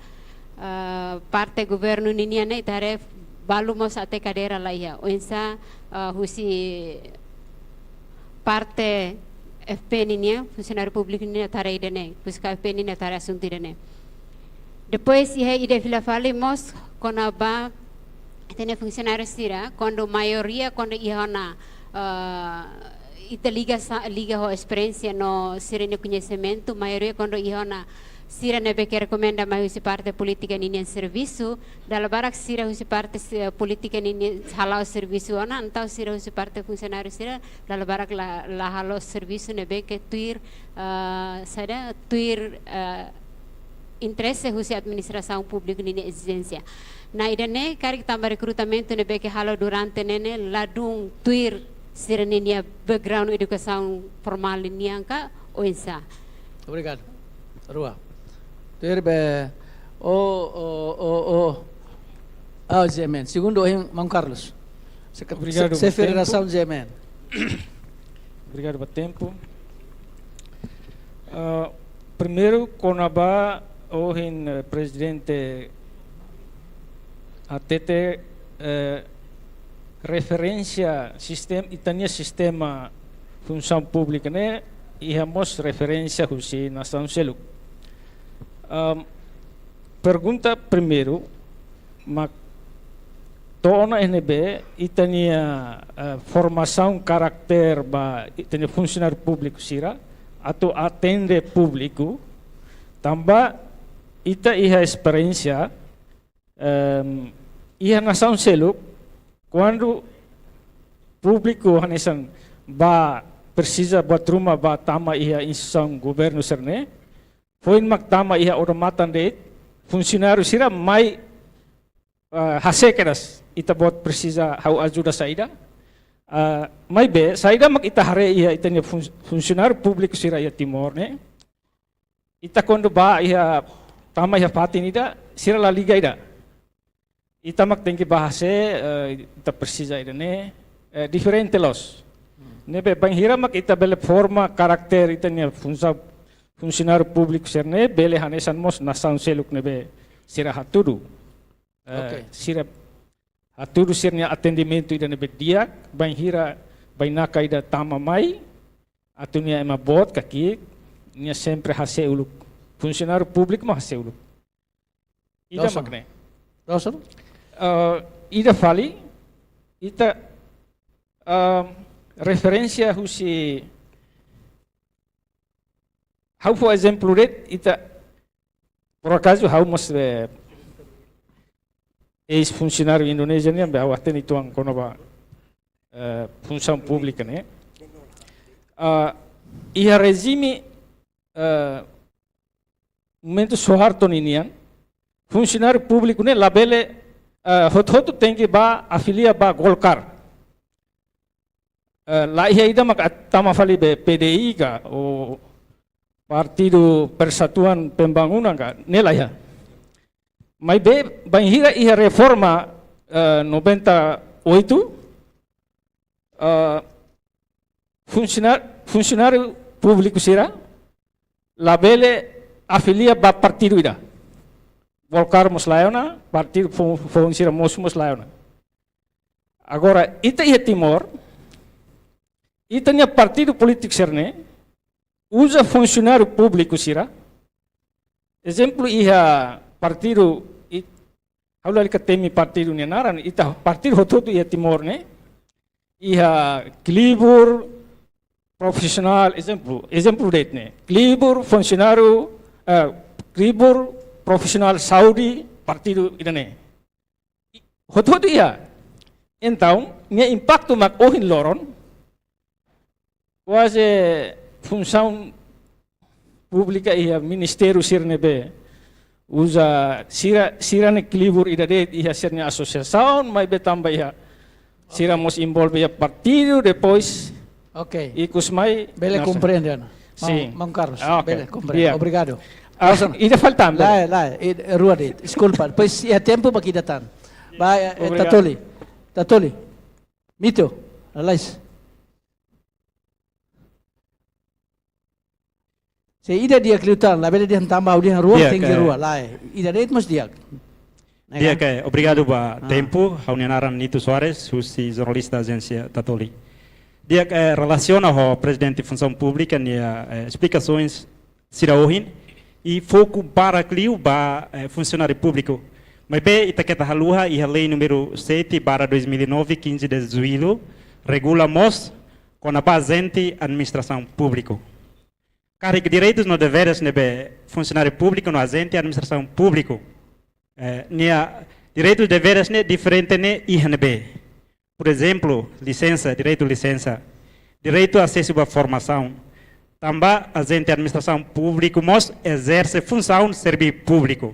eh, parte governu ninian ne'e ita haree balu mós até kadeira la iha. Oinsá, eh, husi parte F P ninian, funsionáriu públiku ninian ita haree ida-ne'e, husi K F P ninian ita haree asuntu ida-ne'e. Depois, iha ida fila fali mós kona-ba ita-nia funsionáriu sira, kuandu maioria, kuandu iha ona, eh, ita liga sa-, liga ho esperiénsia no sira-nia koñesimentu, maioria kuandu iha ona sira ne'ebé ke rekomenda mai husi parte polítika ninian servisu, dala barak sira husi parte se-, polítika ninian hala'o servisu ona, entaun sira husi parte funsionáriu sira, dala barak la, la halo servisu ne'ebé ke tuir, eh, saida, tuir, eh, interese husi administrasaun públiku ninia ezijénsia. Nah, ida-ne'e karik tanba rekrutamentu ne'ebé ke halo durante ne'e ne'e ladún tuir sira-ninia background edukasaun formál ninian ka oinsá? Obrigadu. Rua. Tuir be, o, o, o, o. Ah, Zemen. Segundu, hein, Maun Carlos. Se, obrigadu se, se ba tempu. Federasaun Zemen. Obrigadu ba tempu. Ah, primeiru, kona-ba ohin, eh, prezidente hatete, eh, referénsia sistem-, ita-nia sistema funsaun públika ne'e iha mós referénsia husi nasaun seluk. Am, pergunta primeiru, mak to'o ona iha ne'ebé ita-nia, eh, formasaun karakter ba ita-nia funsionáriu públiku sira atu atende públiku, tanba ita iha esperiénsia, em, iha nasaun seluk, kuandu públiku hanesan bá presiza buat ruma bá tama iha instituisaun governu sira-ne'e, foin mak tama iha odamatan de'it, funsionáriu sira mai, ah, hase'e kedas, ita-boot presiza ha'u ajuda saida. Ah, maibé, saida mak ita haree iha ita-nia fun-, funsionáriu públiku sira iha Timor ne'e, ita kuandu bá iha, tama iha fatin ida, sira la liga ida. Ita mak tenke bá hase'e, eh, ita presiza ida-ne'e, eh, diferente loos. Ne'ebé bainhira mak ita bele forma karakter ita-nia funsa-, funsionáriu públiku sira-ne'e, bele hanesan mós nasaun seluk ne'ebé sira hatudu. Eh, oke. Sira hatudu sira-nia atendimentu ida ne'ebé di'ak, bainhira bainaka ida tama mai, atu nia ema boot ka ki'ik, nia sempre hase'e uluk. Funsionáriu públiku mós hase'e uluk. Ida, dosa, mak ne'e. Dosa? Eh, ida fali, ita, eh, referénsia husi, ha'u fó ezemplu de'it, ita, por akazu, ha'u mós, eh, eis-funsionáriu Indonézia nian, be ha'u hatene uitoan kona-ba eh, funsaun públika ne'e. Ah, iha rejime, eh, momentu Suharto ninian, funsionáriu públiku ne'e labele, eh, hotu-hotu tenke bá afilia ba Golkar. Eh, la iha ida mak tama fali be P D I ka, ou Partidu Persatuan Pembangunan ka, ne'e la iha. Maibé, bainhira iha reforma, eh, noventa e oito, eh, funsiona-, funsionáriu públiku sira labele afilia ba partidu ida. Golkar mós la iha ona, partidu fo-, foun sira mós, mós la iha ona. Agora, ita iha Timor, ita-nia partidu polítiku sira-ne'e uza funsionáriu públiku sira. Ezemplu, iha partidu, i-, ha'u lalika temi partidu nia naran, ita partidu hotu-hotu iha Timor ne'e, iha klibur profisionál, ezemplu, ezemplu de'it ne'e, klibur funsionáriu, eh, klibur profisionál saúde, partidu ida-ne'e. Hotu-hotu iha. Entaun, nia impaktu mak ohin loron, kuaze funsaun públika iha ministériu sira ne'ebé uza sira, sira-nia klibur ida de'it iha sira-nia asosiasaun, maibé tanba iha sira mós envolve iha partidu, depois Oke. ikus mai Bele nasa. komprende, Ana. Sin. Maun, Maun Carlos, Ah, oke. bele komprende. Di'ak. Obrigadu. Ah, Próximo. ida falta, Lae, lae, i-, rua de'it. Deskulpa, depois iha tempu ba ita tan. Ba, eh, eh, Obrigadu. Tatoli. Tatoli. Mito, lalais. Se ida di'ak liután, labele dehan tanba ha'u dehan rua, Di'ak, tenke eh. rua, lae. Ida de'it mós di'ak. Ne'e Di'ak, kan? eh, obrigadu ba Ah. tempu. Ha'u-nia naran Nito Soares, husi jornalista ajénsia Tatoli. Di'ak, eh, relasiona ho Prezidente Funsaun Públika nia, eh, esplikasoens sira ohin, i foku barak liu ba, eh, funsionáriu públiku. Maibé ita keta haluha iha Lei númeru sete barra dois mil e nove, quinze de julho, regula mós kona-ba ajente administrasaun públiku. Karik direitus no deveres ne'ebé funsionáriu públiku no ajente administrasaun públiku, eh, nia direitus deveres ne'e diferente ne'e iha ne'ebé. Por ezemplu, lisensa, direitu lisensa, direitu asesu ba formasaun. Tanba ajente administrasaun públiku mós ezerse funsaun serbisu públiku.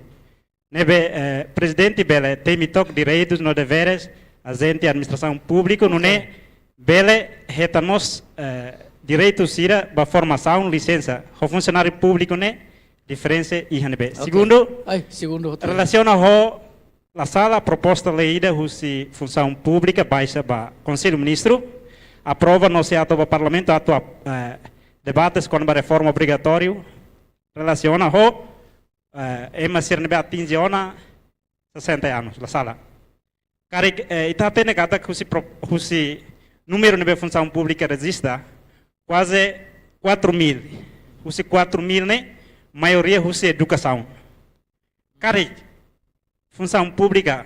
Ne'ebé, eh, Prezidente bele temi took direitus no deveres ajente administrasaun públiku, nune'e Ok. bele hetan mós, eh, direitu sira ba formasaun, lisensa. Ho funsionáriu públiku ne'e diferensa iha ne'ebé. Ok. Segundu, Ai, segundu, hotu. relasiona ho la sala proposta lei ida husi Funsaun Públika baixa ba Konsellu Ministru, aprova no sei atu ba Parlamentu atu, eh, debates kona-ba reforma obrigatóriu relasiona ho, eh, ema sira ne'ebé atinje ona sessenta anos, la sala. Karik, eh, ita hatene katak husi pro-, husi númeru ne'ebé Funsaun Públika rejista, kuaze quatro mil. Husi quatro mil ne'e, maioria husi edukasaun. Karik Funsaun Públika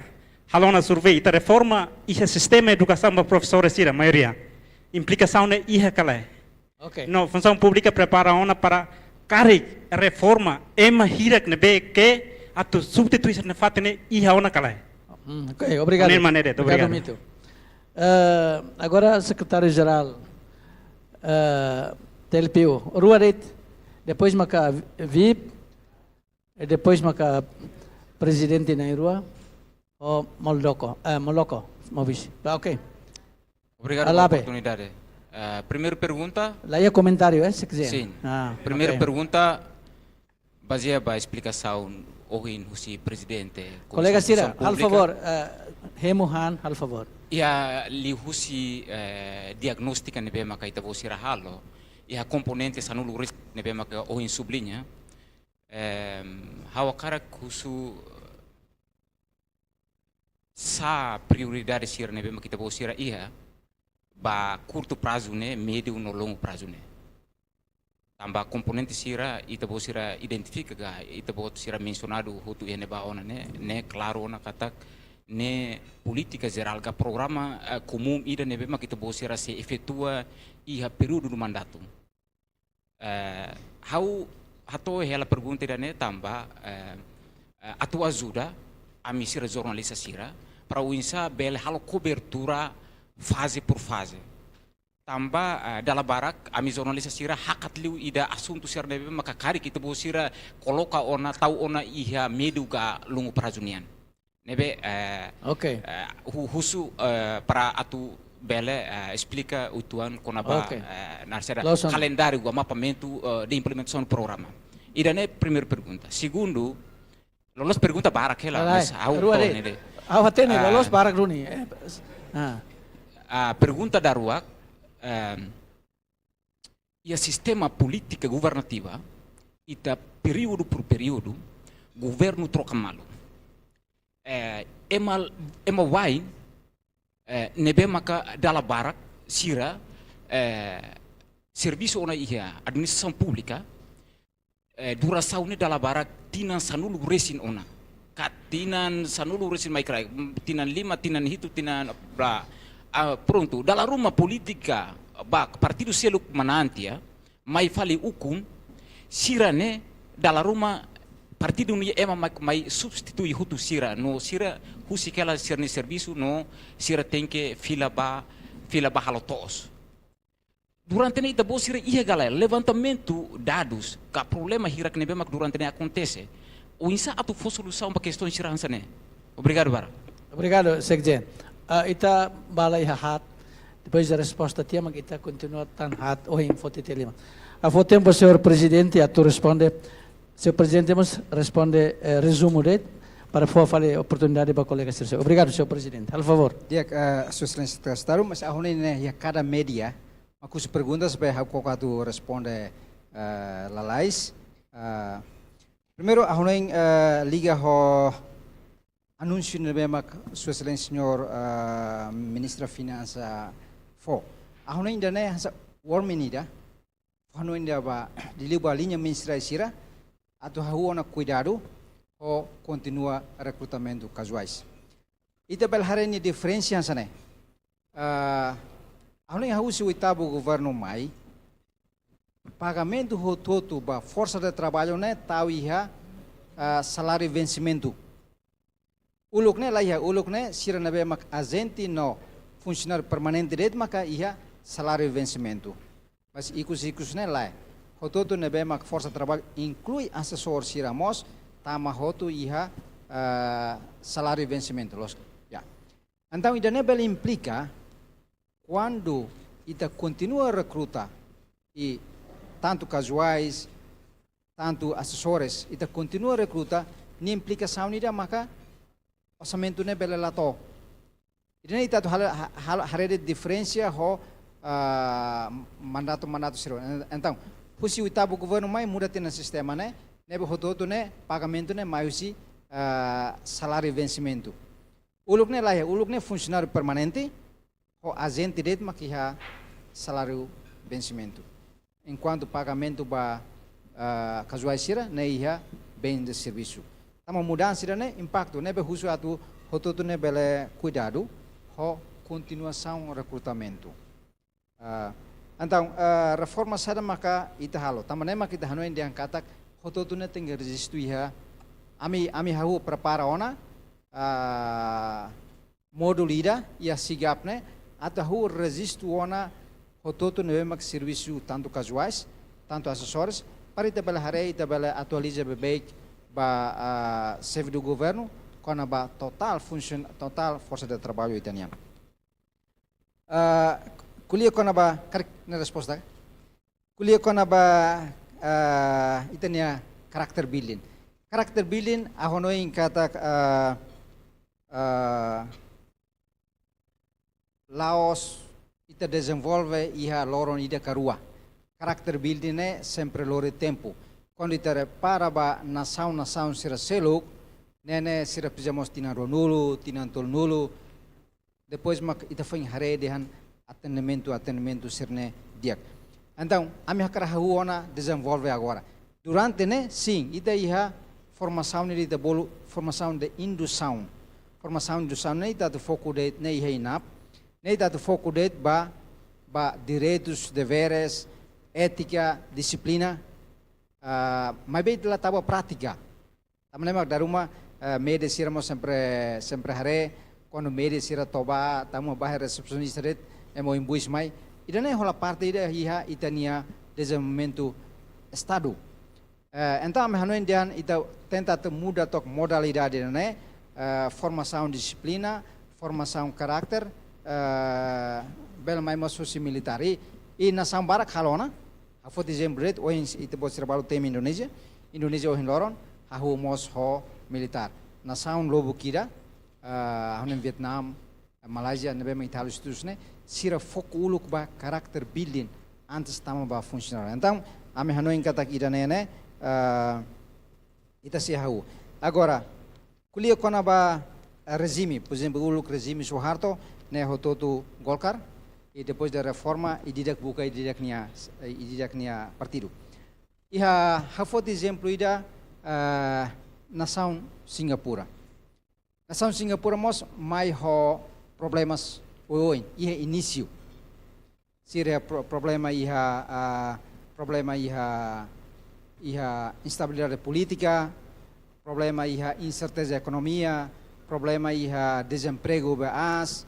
halo ona survey, ita reforma iha sistema edukasaun ba profesór sira, maioria. Implikasaun ne'e iha ka lae? Ok. No, Funsaun Públika prepara ona para karik reforma, ema hirak ne'ebé ke atu substitui sira-nia fatin ne'e iha ona ka lae? Hmm, ok, obrigadu. Ne'e mak ne'e de'it, Obrigadu, obrigadu. Mito. Eh, agora, Sekretáriu-Jerál, eh, T L P U. Rua de'it, depois maka VIP, i depois maka prezidente na'in-rua, o Moloko, eh, Moloko, Mobis. Ah, ok. Obrigadu Alabe. pela oportunidade. Eh, primeira pergunta. La iha komentáriu, eh, se quiser. Sin. Ah, Primeira ok. pergunta, bazeia ba esplikasaun ohin husi Prezidente Kolega Konsellu sira, Funsaun halo Públika. favór, eh, hemu han, halo favór. Iha liuhusi, eh, diagnóstika ne'ebé maka ita-boot sira halo, iha komponente sanulu-resin ne'ebé maka ohin subliña. Em, ha'u hakarak husu sá prioridade sira ne'ebé maka ita-boot sira iha ba kurtu prazu ne'e, médiu no longu prazu ne'e. Tanba komponente sira ita-boot sira identifika ka, ita-boot sira mensionadu hotu iha ne'ebá ona ne'e, ne'e klaru ona katak ne'e polítika jerál ka programa, eh, komún ida ne'ebé maka ita-boot sira sei efetua iha períodu do mandatu. Eh, ha'u hato'o hela pergunta ida-ne'e tanba, eh, eh, atu ajuda ami sira jornalista sira, para oinsá bele halo kobertura faze por faze. Tanba, eh, dala barak ami jornalista sira hakat liu ida asuntu sira ne'ebé maka karik ita-boot sira koloka ona, tau ona iha media ka lungu prazu nian. Ne'ebé, eh, Oke. eh, hu-, husu, eh, para atu bele, eh, esplika uitoan kona-ba, Oke. eh, naran saida, Loos ona. kalendáriu ka mapamentu, eh, de implementasaun programa. Ida-ne'e primeira pergunta. Segundu, loloos pergunta barak hela, Alai, mas ha'u rua to'o de'it. ne'e de'it. Ha'u hatene, Ah. loloos barak duni. Eh, ah. Ah, pergunta daruak, ehm, iha sistema polítika governativa, ita períodu por períodu, governu troka malu. Eh, ema, ema wa'in, eh, ne'ebé maka dala barak sira, eh, servisu ona iha administrasaun públika, eh, durasaun ne'e dala barak tinan sanulu resin ona. Ka tinan sanulu resin mai kraik, mm, tinan lima, tinan hitu, tinan bla. Ah, prontu, dala ruma polítika ba partidu seluk manán tiha, mai fali ukun, sira-ne'e dala ruma partidu nia ema mai, mai substitui hotu sira, no sira husik hela sira-nia servisu, no sira tenke fila ba, fila ba halo to'os. Durante ne'e ita-boot sira iha ka lae levantamentu dadus ka problema hirak ne'ebé mak durante ne'e akontese. Oinsá atu fó solusaun ba kestaun sira hanesan ne'e? Obrigadu barak. Obrigadu, Sekjen. Ah, ita bá iha haat. Depois de resposta tiha mak ita kontinua tan haat ohin foti tiha liman. Ha'u fó tempu, Señór Prezidente, atu responde. Señór Prezidente mós responde, eh, rezumu de'it, para fó fali oportunidade ba kolega sira. Obrigadu, Señór Prezidente. Halo favór. Di'ak, eh, Sua Exelénsia Sekretáriu Estadu, mas ha'u hanoin ne'e iha kada media mak husu perguntas, be ha'u koko atu responde, eh, lalais. Eh, primeiru, ha'u hanoin, eh, liga ho anúnsiu ne'ebé mak Sua Exelénsia Señór, eh, Ministra Finansa fó. Ha'u hanoin ida-ne'e hanesan warning ida. Ha'u hanoin ida ba, liuliu ba liña ministra sira, atu hahú ona kuidadu, ho kontinua rekrutamentu kazuais. Ita bele haree nia diferensa hanesan ne'e. Ah, ha'u hanoin husi oitavu governu mai, pagamentu hotu-hotu ba forsa de traballu ne'e tau iha, ah, saláriu vensimentu. Uluk ne'e laiha, uluk ne'e sira ne'ebé mak ajente no funsionáriu permanente de'it maka iha saláriu vensimentu. Mas ikus-ikus ne'e lae. Hotu-hotu ne'ebé mak forsa traballu inklui asesór sira mós tama hotu iha, eh, saláriu vensimentu. Loos ka? Ya. Entaun, ida-ne'e bele implika, kuandu ita kontinua rekruta, i tantu kazuais, tantu asesores, ita kontinua rekruta, nia implikasaun ida maka orsamentu ne'e bele la to'o. Ida-ne'e ita atu hal-, ha-, hal-, haree diferensa ho, ah, mandatu-mandatu sira. Entaun, husi oitavu governu mai muda tiha ona sistema ne'e, ne'ebé hotu-hotu ne'e, pagamentu ne'e mai husi, ah, saláriu vensimentu. Uluk ne'e laiha, uluk ne'e funsionáriu permanente, ho ajente de'it mak iha saláriu vensimentu. Enkuantu pagamentu ba, ah, kazuais sira ne'e iha bens de serviço. Tanba mudansa sira-ne'e impaktu, ne'ebé husu atu hotu-hotu ne'e bele kuidadu ho kontinuasaun rekrutamentu. Ah, entaun, ah, reforma saida maka ita halo? Tanba ne'e mak ita hanoin dehan katak hotu-hotu ne'e tenke rejistu iha, ami, ami hahú prepara ona, ah, módulu ida iha SIGAP ne'e, atu hahú rejistu ona hotu-hotu ne'ebé mak servisu tantu kazuais, tantu asesores, para ita bele haree, ita bele atualiza beibeik ba, ah, xefe do governu, kona-ba totál funsion-, totál forsa de traballu ita-nian. Ah, ko'alia kona-ba, karik ne'e resposta. Ko'alia kona-ba, ah, ita-nia character building. Character building, ha'u hanoin katak, ah, ah, la'ós ita dezenvolve iha loron ida ka rua. Character building ne'e sempre lori tempu. Kuandu ita repara ba nasaun-nasaun sira seluk, ne'e ne'e sira presiza mós tinan ruanulu, tinan tolunulu, depois mak ita foin haree dehan atendimentu, atendimentu sira-ne'e di'ak. Entaun, ami hakarak hahú ona dezenvolve agora. Durante ne'e, sin, ita iha formasaun ne'e ita bolu, formasaun de indusaun. Formasaun indusaun ne'e ita atu foku de'it ne'e iha INAP, ne'e ita atu foku de'it ba, ba direitus, deveres, étika, dixiplina, ah, maibé ita la tau ba prátika. Tanba ne'e mak dala ruma, eh, media sira mós sempre, sempre haree, kuandu média sira toba, tama ba iha resepsionista de'it, ema imbuis mai. Ida-ne'e hola parte ida iha ita-nia dezenvolvimentu Estadu. Eh, entaun, ami hanoin dehan ita tenta atu muda took modalidade ne'e, eh, formasaun dixiplina, formasaun karakter, eh, bele mai mós husi militár. I, i nasaun barak halo ona, ha'u foti ezemplu de'it, ohin ita-boot sira balu temi Indonézia, Indonézia ohin loron, hahú mós ho militár. Nasaun lubuk ida, eh, hanoin Vietnam, Malaysia, ne'ebé mak ita halo estudu ne'e, sira foku uluk ba character building antes tama ba funsionáriu. Entaun, ami hanoin katak ida-ne'e ne'e, eh, ita sei hahú. Agora, ko'alia kona-ba, eh, rejime, por ezemplu, uluk rejime Suharto, ne'e hotu-hotu Golkar, i depois de reforma, ida-idak buka ida-idak nia, eh, ida-idak nia partidu. Iha, ha'u foti ezemplu ida, eh, nasaun Singapura. Nasaun Singapura mós mai ho problemas oioin, iha inísiu. Sira pro-, problema iha, ah, problema iha, iha instabilidade polítika, problema iha inserteza ekonomia, problema iha dezempregu be aas,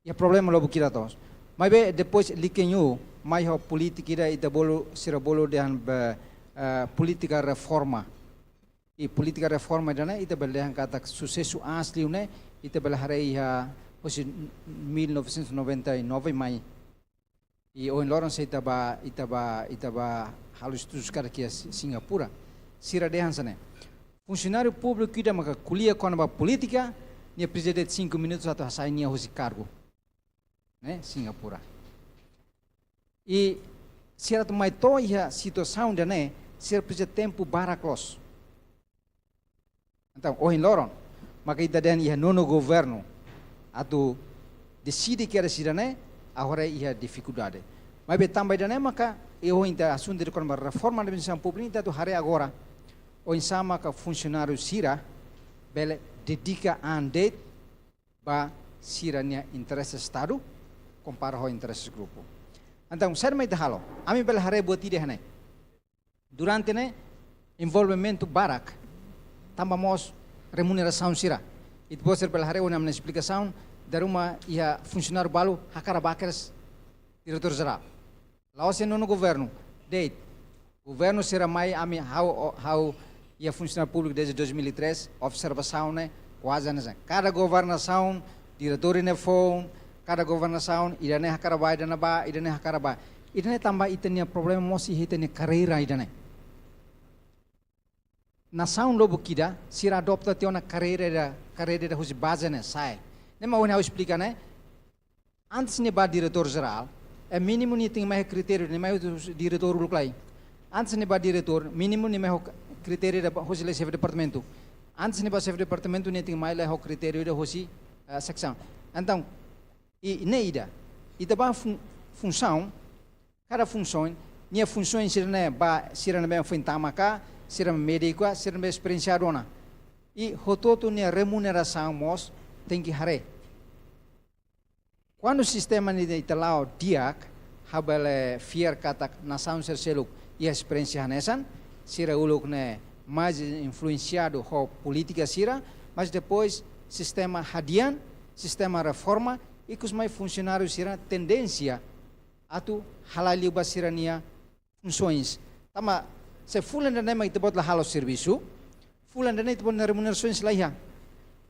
iha problema lubuk ida toos. Maibé depois Lee Kuan Yew mai ho polítika ida ita bolu, sira bolu dehan be, eh, polítika reforma. I polítika reforma ida-ne'e, ita bele dehan katak susesu aas liu ne'e, ita bele haree iha hosi mil novecentos e noventa e nove mai. I ohin loron se ita bá, ita bá, ita bá halo estudu karik iha Si-, Singapura. Sira dehan hanesan ne'e. Funsionáriu públiku ida maka ko'alia kona-ba polítika, nia presiza de'it cinco minutos atu hasai nia hosi kargu. Ne'e, Singapura. I sira atu mai to'o iha situasaun ida-ne'e, sira presiza tempu barak loos. Entaun, ohin loron, maka ita dehan iha nonu governu atu deside kedas ida-ne'e, agora iha difikuldade. Maibé tanba ida-ne'e maka, i ohin ita asuntu ida kona-ba reforma administrasaun públika, ita atu haree agora, oinsá maka funsionáriu sira bele dedika an de'it ba sira-nia interese Estadu, kompara ho interese grupu. Entaun, saida mak ita halo? Ami bele haree buat ida hanesan ne'e. Durante ne'e, envolvimentu barak, tanba mós remunerasaun sira. Ita-boot sira bele haree ona ami-nia esplikasaun, dala ruma iha funsionáriu balu hakarak bá kedas diretór jerál. La'ós iha nonu governu, de'it. Governu sira mai, ami, ha'u, ha'u iha funsionáriu públiku desde dois mil e três, observasaun ne'e kuaze hanesan. Kada governasaun, diretór nia foun, kada governasaun, ida-ne'e hakarak bá, ida-ne'e bá, ida-ne'e hakarak bá. Ida-ne'e tanba ita-nia problema mós iha ita-nia karreira ida-ne'e. Nasaun lubuk ida, sira adopta tiha ona karreira ida, karreira ida husi baze ne'e sa'e. Ne'e mak ohin ha'u esplika ne'e, antes nia bá diretór jerál, é mínimu nia tenke mai ho kritériu, nia mai ho diretór uluk lai. Antes nia bá diretór, mínimu nia mai ho kritériu ida ba hosi lai xefe departamentu. Antes nia bá xefe departamentu, nia tenke mai lai ho kritériu ida hosi, eh, seksaun. Entaun, i ne'e ida, ita bá fun-, funsaun, kada funsaun, nia funsaun sira-ne'e ba, sira ne'ebé foin tama ka, sira médiku ka, sira ne'ebé esperiénsia ona. I hotu-hotu nia remunerasaun mós tenke haree. Kuandu sistema ne'e ita la'o di'ak, ha'u bele fiar katak nasaun sira seluk iha esperiénsia hanesan, sira uluk ne'e mais influensiadu ho polítika sira, mas depois sistema hadi'a, sistema reforma, ikus mai funsionáriu sira tendénsia atu halai liu ba sira-nia funsoens. Tanba se fulan ida-ne'e mak ita-boot la halo servisu, fulan ida-ne'e ita-boot nia remunerasoens la iha.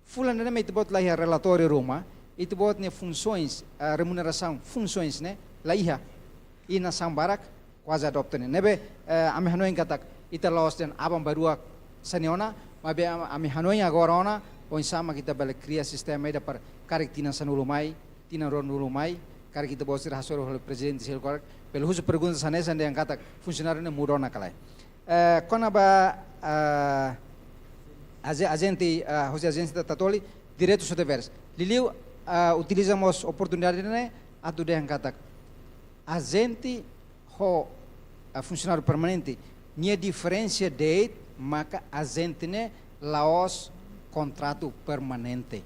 Fulan ida-ne'e mak ita-boot la iha relatóriu ruma, ita-boot nia funsoens, eh, remunerasaun, funsoens ne'e la iha. I nasaun barak kuaze adopta ne'e. Ne'ebé, eh, ami hanoin katak, ita la'ós dehan aban-bainrua hanesan ne'e ona, maibé am-, ami hanoin agora ona, oinsá mak ita bele kria sistema ida para karik tinan sanulu mai, tinan ruanulu mai, karik ita-boot sira hasoru halo prezidente sira korak, bele husu pergunta hanesan ne'e dehan katak funsionáriu ne'e muda ona ka lae. Eh, kona-ba, eh, aje-, ajente, eh, hosi ajente Tatoli, direitus e deveres. Liuliu, eh, utiliza mós oportunidade ne'e atu dehan katak ajente ho, eh, funsionáriu permanente, nia diferensa de'it maka ajente ne'e la'ós kontratu permanente.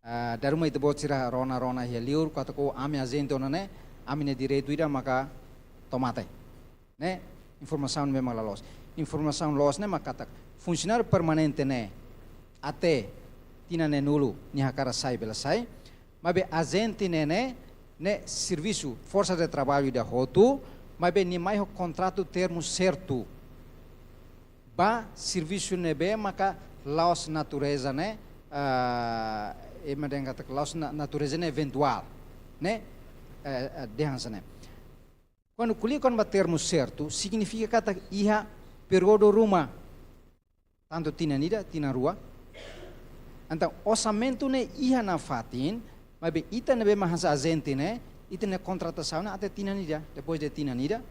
Ah, dala ruma ita-boot sira rona-rona iha liur, katak ami ajente ona ne'e, ami-nia direitu ida maka to'o mate. Ne'e, informasaun ne'ebé mak la loos. Informasaun loos ne'e mak katak funsionáriu permanente ne'e, até tinan neenulu nia hakarak sai bele sai. Maibé ajente ne'e ne'e, ne'e servisu forsa de traballu ida hotu, maibé nia mai ho kontratu termu sertu ba servisu ne'ebé maka la'ós natureza ne'e, ah, ema dehan katak la'ós na-, natureza ne'e eventuál, ne'e, eh, eh, dehan hanesan ne'e. Kuandu ko'alia kona-ba termu sertu, signifika katak iha períodu ruma, tantu tinan ida, tinan rua. Entaun, orsamentu ne'e iha nafatin, maibé ita ne'ebé mak hanesan ajente ne'e, ita-nia kontratasaun ne'e até tinan ida, depois de tinan ida,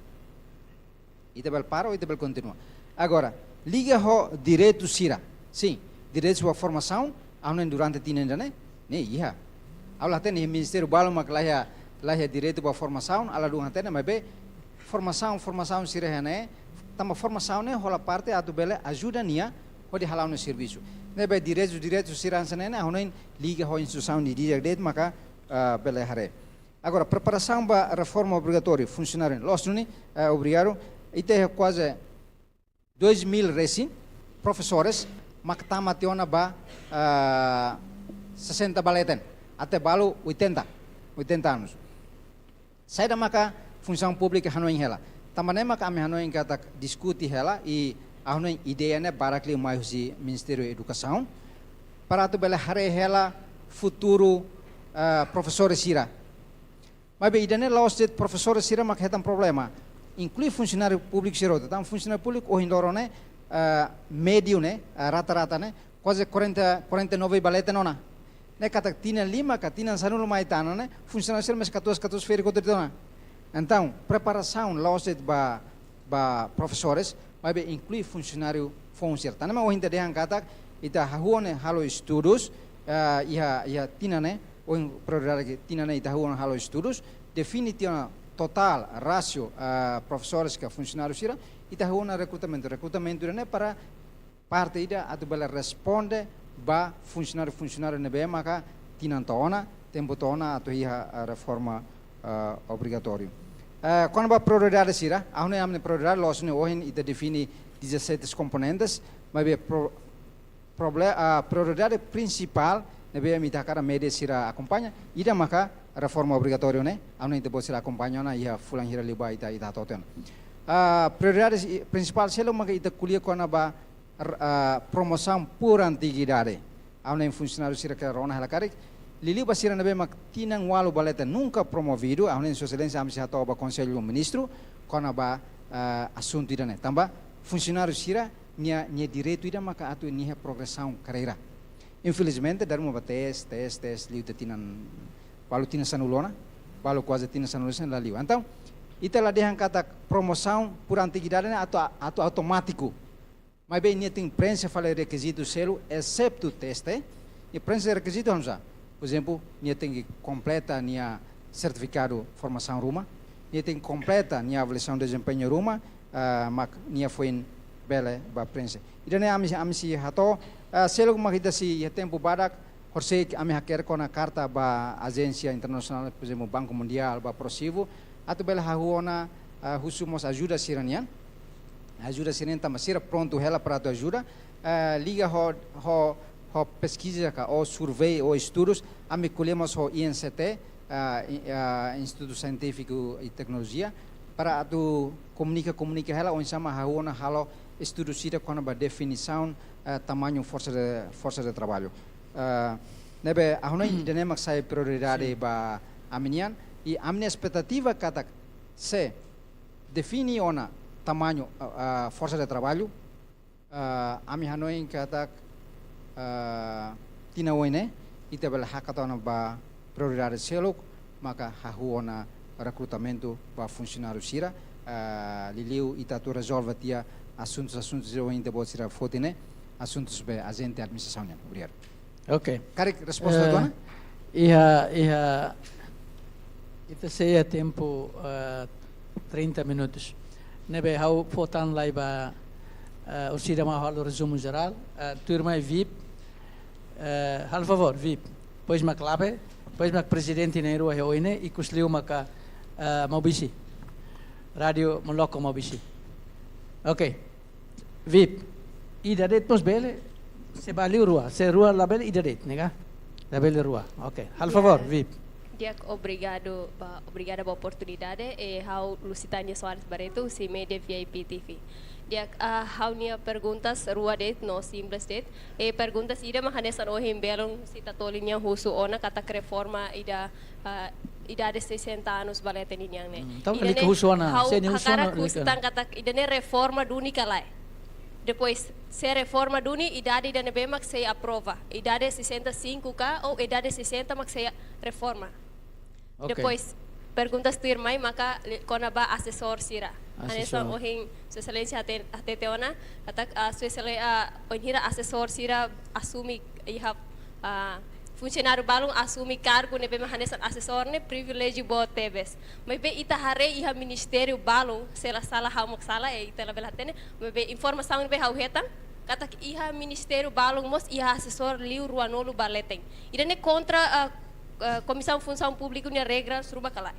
ita bele para ou ita bele kontinua. Agora, liga ho direitu sira. Sin, direitu ba formasaun, ha'u hanoin durante tinan ida ne'e, ne'e iha. Ha'u la hatene iha ministériu balu mak la iha, la iha direitu ba formasaun, ha'u ladún hatene, maibé formasaun, formasaun sira iha ne'e, tanba formasaun ne'e hola parte atu bele ajuda nia hodi hala'o nia servisu. Ne'ebé direitu, direitu sira hanesan ne'e, ha'u hanoin liga ho instituisaun didi'ak de'it maka, ah, bele haree. Agora, preparasaun ba reforma obrigatória, funsionáriu, loos duni, eh, obrigadu. Ita iha kuaze dois mil resin, profesores, mak tama tiha ona ba, ah, sessenta ba leten, até balu oitenta, oitenta anos. Saida maka Funsaun Públika hanoin hela? Tanba ne'e maka ami hanoin katak diskute hela i ha'u hanoin ideia ne'e barak liu mai husi Ministériu Edukasaun, para atu bele haree hela futuru, ah, profesores sira. Maibé ida-ne'e la'ós de'it profesores sira mak hetan problema. Inklui funsionáriu públiku sira hotu. Tanba funsionáriu públiku ohin loron ne'e, ah, médiu ne'e, ah, rata-rata ne'e, kuaze quarenta, quarenta e nove ba leten ona. Ne'e katak tinan lima ka tinan sanulu mai tan ona ne'e, funsionáriu sira mesak katuas, katuas ferik hotu tiha ona. Entaun, preparasaun la'ós de'it ba, ba profesores, maibé inklui funsionáriu foun sira. Tanba ohin ita dehan katak, ita hahú ona halo estudus, ah, iha, iha tinan ne'e, ohin prioridade ke tinan ne'e ita hahú ona halo estudus, define tiha ona totál, rasio, ah, profesores ka funsionáriu sira, ita hahú ona rekrutamentu. Rekrutamentu ne'e para parte ida atu bele responde ba funsionáriu, funsionáriu ne'ebé maka tinan to'o ona, tempu to'o ona atu iha, ah, reforma, ah, obrigatóriu. Ah, kona-ba prioridade sira, ha'u hanoin ami-nia prioridade, loos duni ohin ita define dezassete komponentes, maibé pro-, proble-, ah, prioridade prinsipál ne'ebé ita hakarak média sira akompaña, ida maka reforma obrigatóriu ne'e, ha'u hanoin ita-boot sira akompaña ona iha fulan hira liubá ita, ita hato'o tiha ona. Ah, prioridade si-, prinsipál seluk maka ita ko'alia kona-ba r-, ah, promosaun por antiguidade. Ha'u hanoin funsionáriu sira ke rona hela karik, liuliu ba sira ne'ebé mak tinan ualu ba leten nunka promovidu, ha'u hanoin Sua Exelénsia, ami sei hato'o ba Konsellu Ministru, kona-ba, ah, asuntu ida-ne'e. Tanba funsionáriu sira-nia, nia direitu ida maka atu nia iha progresaun karreira. Infelizmente, dala ruma ba tes, tes, tes, liu tiha tinan, balu tinan sanulu ona, balu kuaze tinan sanulu resin la liu. Entaun, ita la dehan katak promosaun por antiguidade ne'e atu, atu automátiku. Maibé nia tenke prenxe fali rekizitu seluk, exetu teste, nia prenxe rekizitu hanesan, por ezemplu, nia tenke kompleta nia sertifikadu formasaun ruma, nia tenke kompleta nia avaliasaun dezempeñu ruma, ah, mak nia foin bele ba prenxe. Ida-ne'e ami, ami sei hato'o, ah, seluk mak ita sei iha tempu badak, horisehik ami hakerek ona karta ba ajénsia internasionál, por ezemplu, Banku Mundiál, ba Prosivu, atu bele hahú ona, ah, husu mós ajuda sira-nian. Ajuda sira-nian tanba sira prontu hela para atu ajuda. Ah, liga ho, ho, ho peskiza ka, ou survey, ou estudus, ami ko'alia mós ho I N C T, ah, i-, ah, Institutu Sientífiku i Teknolojia, para atu komunika, komunika hela, oinsá mak hahú ona halo estudu sira kona-ba definisaun, ah, tamañu forsa de, forsa de traballu. Ah, ne'ebé, ha'u hanoin ida-ne'e mak sai prioridade, sin, ba ami-nian, i ami-nia espetativa katak se define ona tamañu, ah, ah, forsa de traballu, ah, ami hanoin katak, ah, tinan oin ne'e, ita bele hakat ona ba prioridade seluk, maka hahú ona rekrutamentu ba funsionáriu sira, ah, liuliu ita atu rezolve tiha asuntus, asuntus sira ohin ita-boot sira foti ne'e, asuntus be ajente administrasaun nian. Obrigadu. Oke. Karik resposta, eh, tuan? Iha, iha, ita sei iha tempu, eh, trinta minutus. Ne'ebé ha'u fó tan lai ba, eh, orsida mak halo rezumu jerál, eh, tuirmai Vip, eh, halo favór, Vip. Depois mak Labe, depois mak prezidente na'in-rua iha oin ne'e, ikus liu maka, eh, Maubisse. Rádiu Moloko Maubisse. Oke. Vip, ida de'it mós bele, Se ba liu rua, se rua labele ida de'it, ne'e ka? Labele rua. Oke, halo favór, Vip. Di'ak, obrigadu ba, obrigada ba oportunidade, e ha'u Lusitania Soares Barreto, husi Media V I P T V. Di'ak, ah, ha'u-nia perguntas rua de'it, no simples de'it. E perguntas ida mak hanesan ohin belun sita toli nia husu ona katak reforma ida, ah, idade sessenta anos ba leten nian ne'e. Hmm, tau ida-ne'e husu ona, ha'u hakarak husu tan katak ida-ne'e reforma duni ka lae. Depois, se reforma duni, idade ida-ne'ebé mak sei aprova. Idade sessenta e cinco ka, ou idade sessenta mak sei reforma. Oke. Depois, perguntas tuirmai maka kona-ba asesór sira. Asesór. Hanesan ohin Sua Exelénsia hatete ona, katak, ah, Sua Exelénsia, ah, ohin hira asesór sira asume iha, ah, funsionáriu balun asume kargu ne'ebé mak hanesan asesór ne'e priviléjiu boot tebes. Maibé ita haree iha ministériu balun, se la sala ha'u mak sala, e ita labele hatene, maibé informasaun ne'ebé ha'u hetan, katak iha ministériu balun mós iha asesór liu ruanulu ba leten. Ida-ne'e kontra, ah, ah, Komisaun Funsaun Públika nia regra suruba ka lae.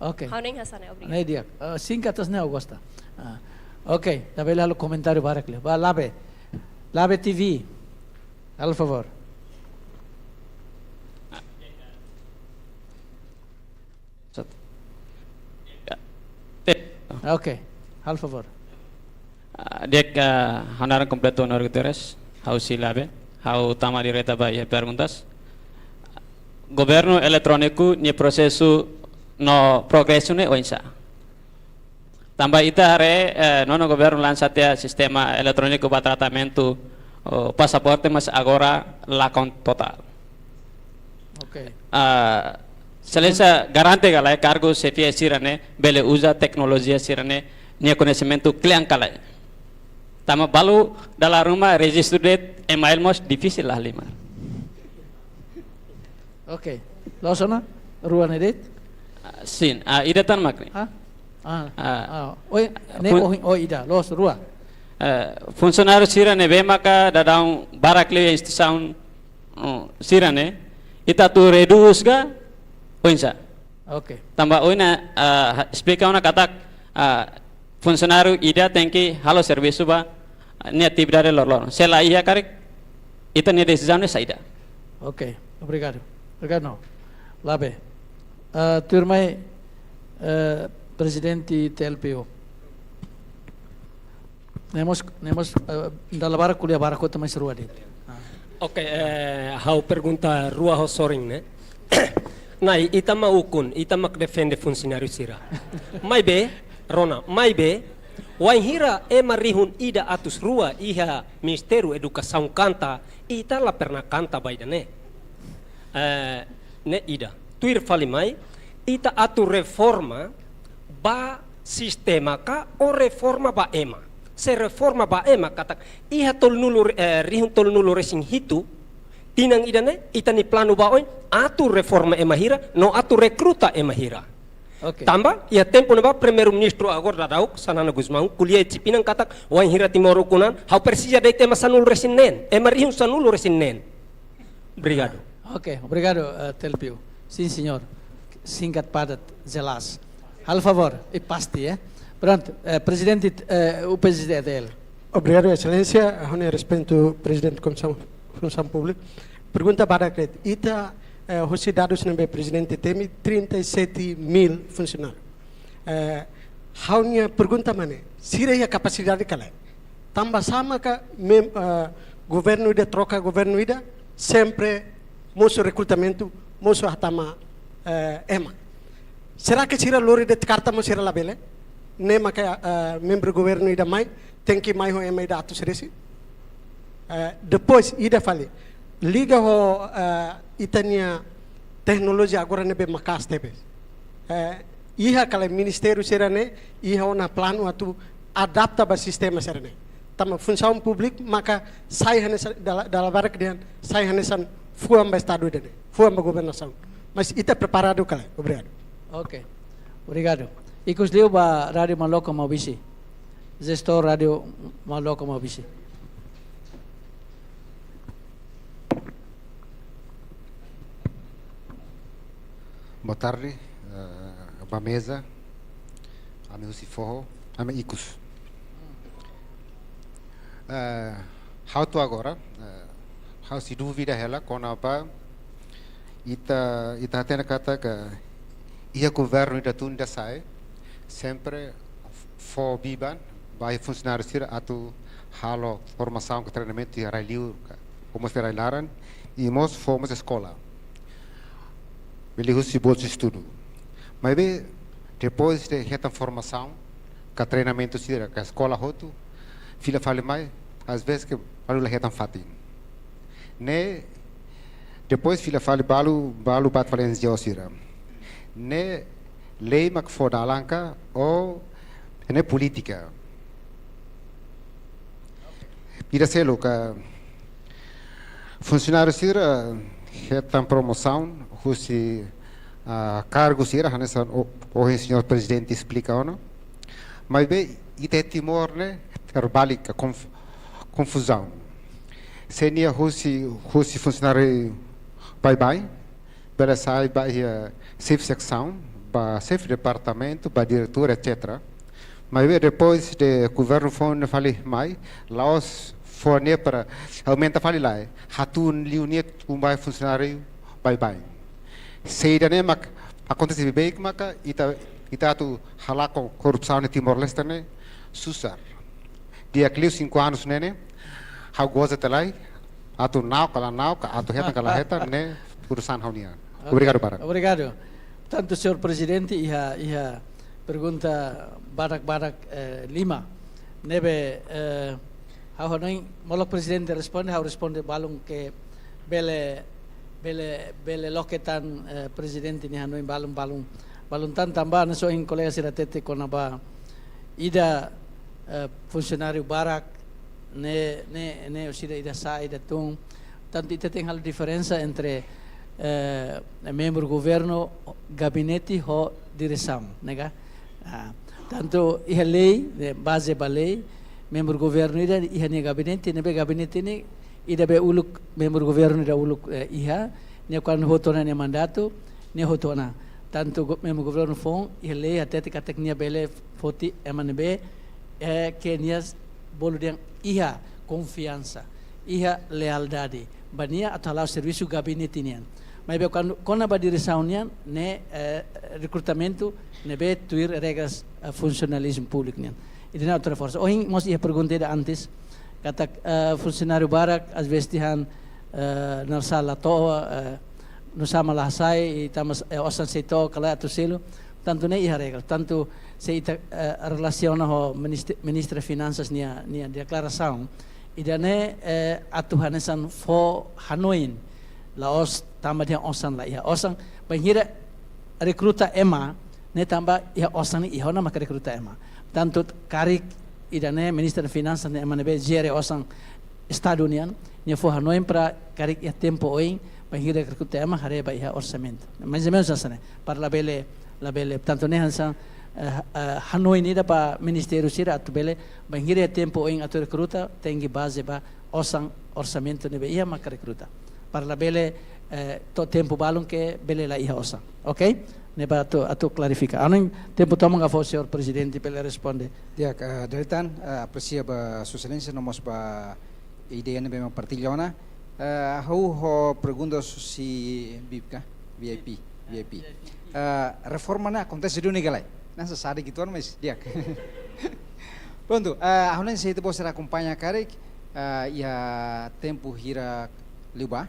Oke. Ha'u-nia hanesan ne'e, obrigada. Ne'e di'ak. Eh, singkat, tos ne'e ha'u gosta. Ah, oke, labele halo komentáriu barak liu. Ba Labe. Labe T V. Halo favór. Sat. Oke, halo favór. Ah, di'ak, ah, ha'u naran kompletu Honório Guterres, ha'u husi Labe, ha'u tama direta ba iha perguntas. Governu eletróniku nia prosesu no progresu ne'e oinsá? Tanba ita haree, eh, nono governu lansa tiha sistema eletróniku ba tratamentu, oh, pasaporte, mas agora lakon totál. Oke. Ah, Sua Exelénsia garante ka lae kargu xefia sira-ne'e bele uza teknolojia sira-ne'e nia koñesimentu kle'an ka lae? Tanba balu dala ruma rejistu de'it email mós difisil la halimar. Oke. Loos ona? Rua ne'e de'it? Ah, sin. Ah, ida tan mak ne'e. Hah? Ah. Ah. Ah. Oi, ne'e fun- oh, oh, ida. Loos, rua. Eh, funsionáriu sira ne'ebé maka daudaun barak liu instituisaun, oh, sira-ne'e, ita atu redús ka oinsá? Oke. Tanba ohin, ah, esplika ona katak, ah, funsionáriu ida tenke halo servisu ba, ah, nia atividade loroloron. Se la iha karik, ita-nia desizaun ne'e saida? Oke, obrigadu. Obrigadu, no. Labe. Ah, tuirmai, eh, prezidente T L P U. Ne'e mós, ne'e mós, eh, dala barak ko'alia barak, kota mais rua de'it. Ah. Oke, eh, ha'u pergunta rua ho sorin ne'e. Na'i, ita mak ukun, ita mak defende funsionáriu sira. Maibé, rona, maibé, wainhira ema rihun ida atus rua iha Ministériu Edukasaun kanta, ita la pernah kanta ba ida-ne'e. Eh, ne'e ida. Tuir fali mai, ita atu reforma ba sistema ka ou reforma ba ema? Se reforma ba ema katak iha tolunulu, eh, rihun tolunulu resin hitu, tinan ida-ne'e, ita-nia planu ba oin, atu reforma ema hira, no atu rekruta ema hira. Oke. Tanba, iha tempu ne'ebá Primeiru-Ministru agora daudauk, Xanana Gusmão, ko'alia iha Sipinang katak, wainhira Timor ukun an, ha'u presiza de'it ema sanulu resin neen, ema rihun sanulu resin neen. Obrigadu. Oke, obrigadu, eh, T L P U. Sin, señór. Singkat, padat, jelas. Halo favór, e pasti, eh. Prontu, eh, prezidente, eh, U P Z T L. Obrigadu, Exelénsia. Ha'u-nia respeitu, prezidente Komisaun Funsaun Públika. Pergunta badak de'it. Ita, eh, husi dadus ne'ebé prezidente temi, trinta e sete mil funsionáriu. Eh, ha'u-nia pergunta mak ne'e, sira iha kapasidade ka lae? Tanba sá maka mem-, eh, governu ida troka governu ida, sempre mosu rekrutamentu, mosu hatama, eh, ema. Será que sira lori de'it karta mós sira labele? Ne'e maka, eh, membru governu ida mai, tenke mai ho ema ida atus resin? Eh, depois, ida fali. Liga ho, eh, ita-nia teknolojia agora ne'ebé maka'as tebes. Eh, iha ka lae ministériu sira-ne'e, iha ona planu atu adapta ba sistema sira-ne'e? Tanba funsaun públika maka sai hanesan dala, dala barak dehan sai hanesan fuan ba estadu ida-ne'e, fuan ba governasaun. Mas ita preparadu ka lae? Obrigadu. Oke. Obrigadu. Ikus liu ba Rádiu Maloka Maubisse. Jestór Rádiu Maloka Maubisse. Boa tarde, eh, ba meza, ami husi foho, ami ikus. Eh, Ha'u to'o agora, eh, ha'u sei dúvida hela kona-ba ita, ita hatene katak iha governu ida tun ida sa'e, sempre fó biban ba funsionáriu sira atu halo formasaun ka treinamentu iha rai-liur ka, ou mós rai-laran, i mós fó mós eskola. Bele husi bolsa estudu. Maibé, depois de hetan formasaun, ka treinamentu sira, ka eskola hotu, fila fali mai, às vezes ke balu la hetan fatin. Ne'e, depois fila fali balu, balu bá fali N G O sira. Ne'e, lei mak fó dalan ka, ou, ne'e polítika. Ida seluk, funsionáriu sira hetan promosaun husi, ah, kargu sira, hanesan o, ohin señór prezidente esplika ona. Maibé, ita iha Timor ne'e, terbalik, konf-, konfuzaun. Se nia husi, husi funsionáriu baibain, bele sai ba iha xefe seksaun, ba xefe departamentu, ba diretór, et cetera. Maibé depois de governu fó nia fali mai, la'ós fó nia para aumenta fali lai, hatun liu nia tun ba funsionáriu baibain. Se ida-ne'e mak akontese beibeik maka ita, ita atu halakon korrupsaun iha Timor-Leste ne'e susar. Di'ak liu cinco anos ne'e ne'e, ha'u goza tiha lai, atu na'ok ka la na'ok, atu hetan ka la hetan, ne'e urusan ha'u-nian. Oke. Obrigadu barak. Obrigadu. Tantu, señór prezidente, iha, iha pergunta badak-badak, eh, lima. Ne'ebé, eh, ha'u hanoin molok prezidente responde, ha'u responde balun ke bele, bele, bele loke tan, eh, prezidente nia hanoin balun, balun, balun tan tanba hanesan ohin kolega sira hatete kona-ba ida, eh, funsionáriu barak ne'e, ne'e, ne'e husi ida, ida sa'e, ida tun. Tantu ita tenke halo diferensa entre, eh, membru governu, gabinete ho diresaun, ne'e ka? Ah, tantu iha lei, ne'e baze ba lei, membru governu ida iha nia gabinete, ne'ebé gabinete ne'e ida be uluk, membru governu ida uluk, eh, iha, nia kuandu hotu ona nia mandatu, nia hotu ona. Tantu go-, membru governu foun, iha lei hatete katak nia bele foti ema ne'ebé, eh, ke nia s-, bolu dehan iha konfiansa, iha lealdade ba nia atu hala'o servisu gabinete nian. Maibé kuandu kona-ba diresaun nian, ne'e, eh, rekrutamentu ne'ebé tuir regras, eh, funsionalizmu públiku nian. Ida-ne'e atu reforsa. Ohin mós iha pergunta ida antes, katak, eh, funsionáriu barak, às vezes dehan, eh, nusá la to'o, eh, nusá mak la hasai, i tanba, eh, osan sei to'o ka lae, atu selu. Tantu ne'e iha regra. Tantu se ita, eh, relasiona ho ministe-, ministra Finansas nia, nia deklarasaun, ida-ne'e, eh, atu hanesan fó hanoin, la'ós tanba dehan osan la iha. Osan, bainhira rekruta ema, ne'e tanba iha osan ne'e iha ona maka rekruta ema. Tantu karik ida-ne'e ministra Finansas ne'e ema ne'ebé jere osan Estadu nian, nia fó hanoin para karik iha tempu oin, bainhira rekruta ema haree ba iha orsamentu. Mais ou menus hanesan ne'e, para labele, labele, tantu ne'e hanesan, eh, eh, hanoin ida ba ministériu sira atu bele, bainhira iha tempu oin atu rekruta, tenke baze ba osan orsamentu ne'ebé iha maka rekruta. Para labele, eh, to'o tempu balun ke bele la iha osan. Oke? Ne'e ba atu, atu klarifika. Ha'u hanoin tempu tomak ha'u fó señór prezidente bele responde. Di'ak, eh, dala ida tan, eh, apresia ba Sua Exelénsia no mós ba ideia ne'ebé mak partilla ona. Eh, ha'u ho pergunta husi VIP ka? VIP, VIP. Eh, reforma ne'e akontese duni ka lae? Nasa sadi gitu, mais di'ak. Prontu, eh, ha'u hanoin se ita-boot sira akompaña karik, eh, iha tempu hirak liubá.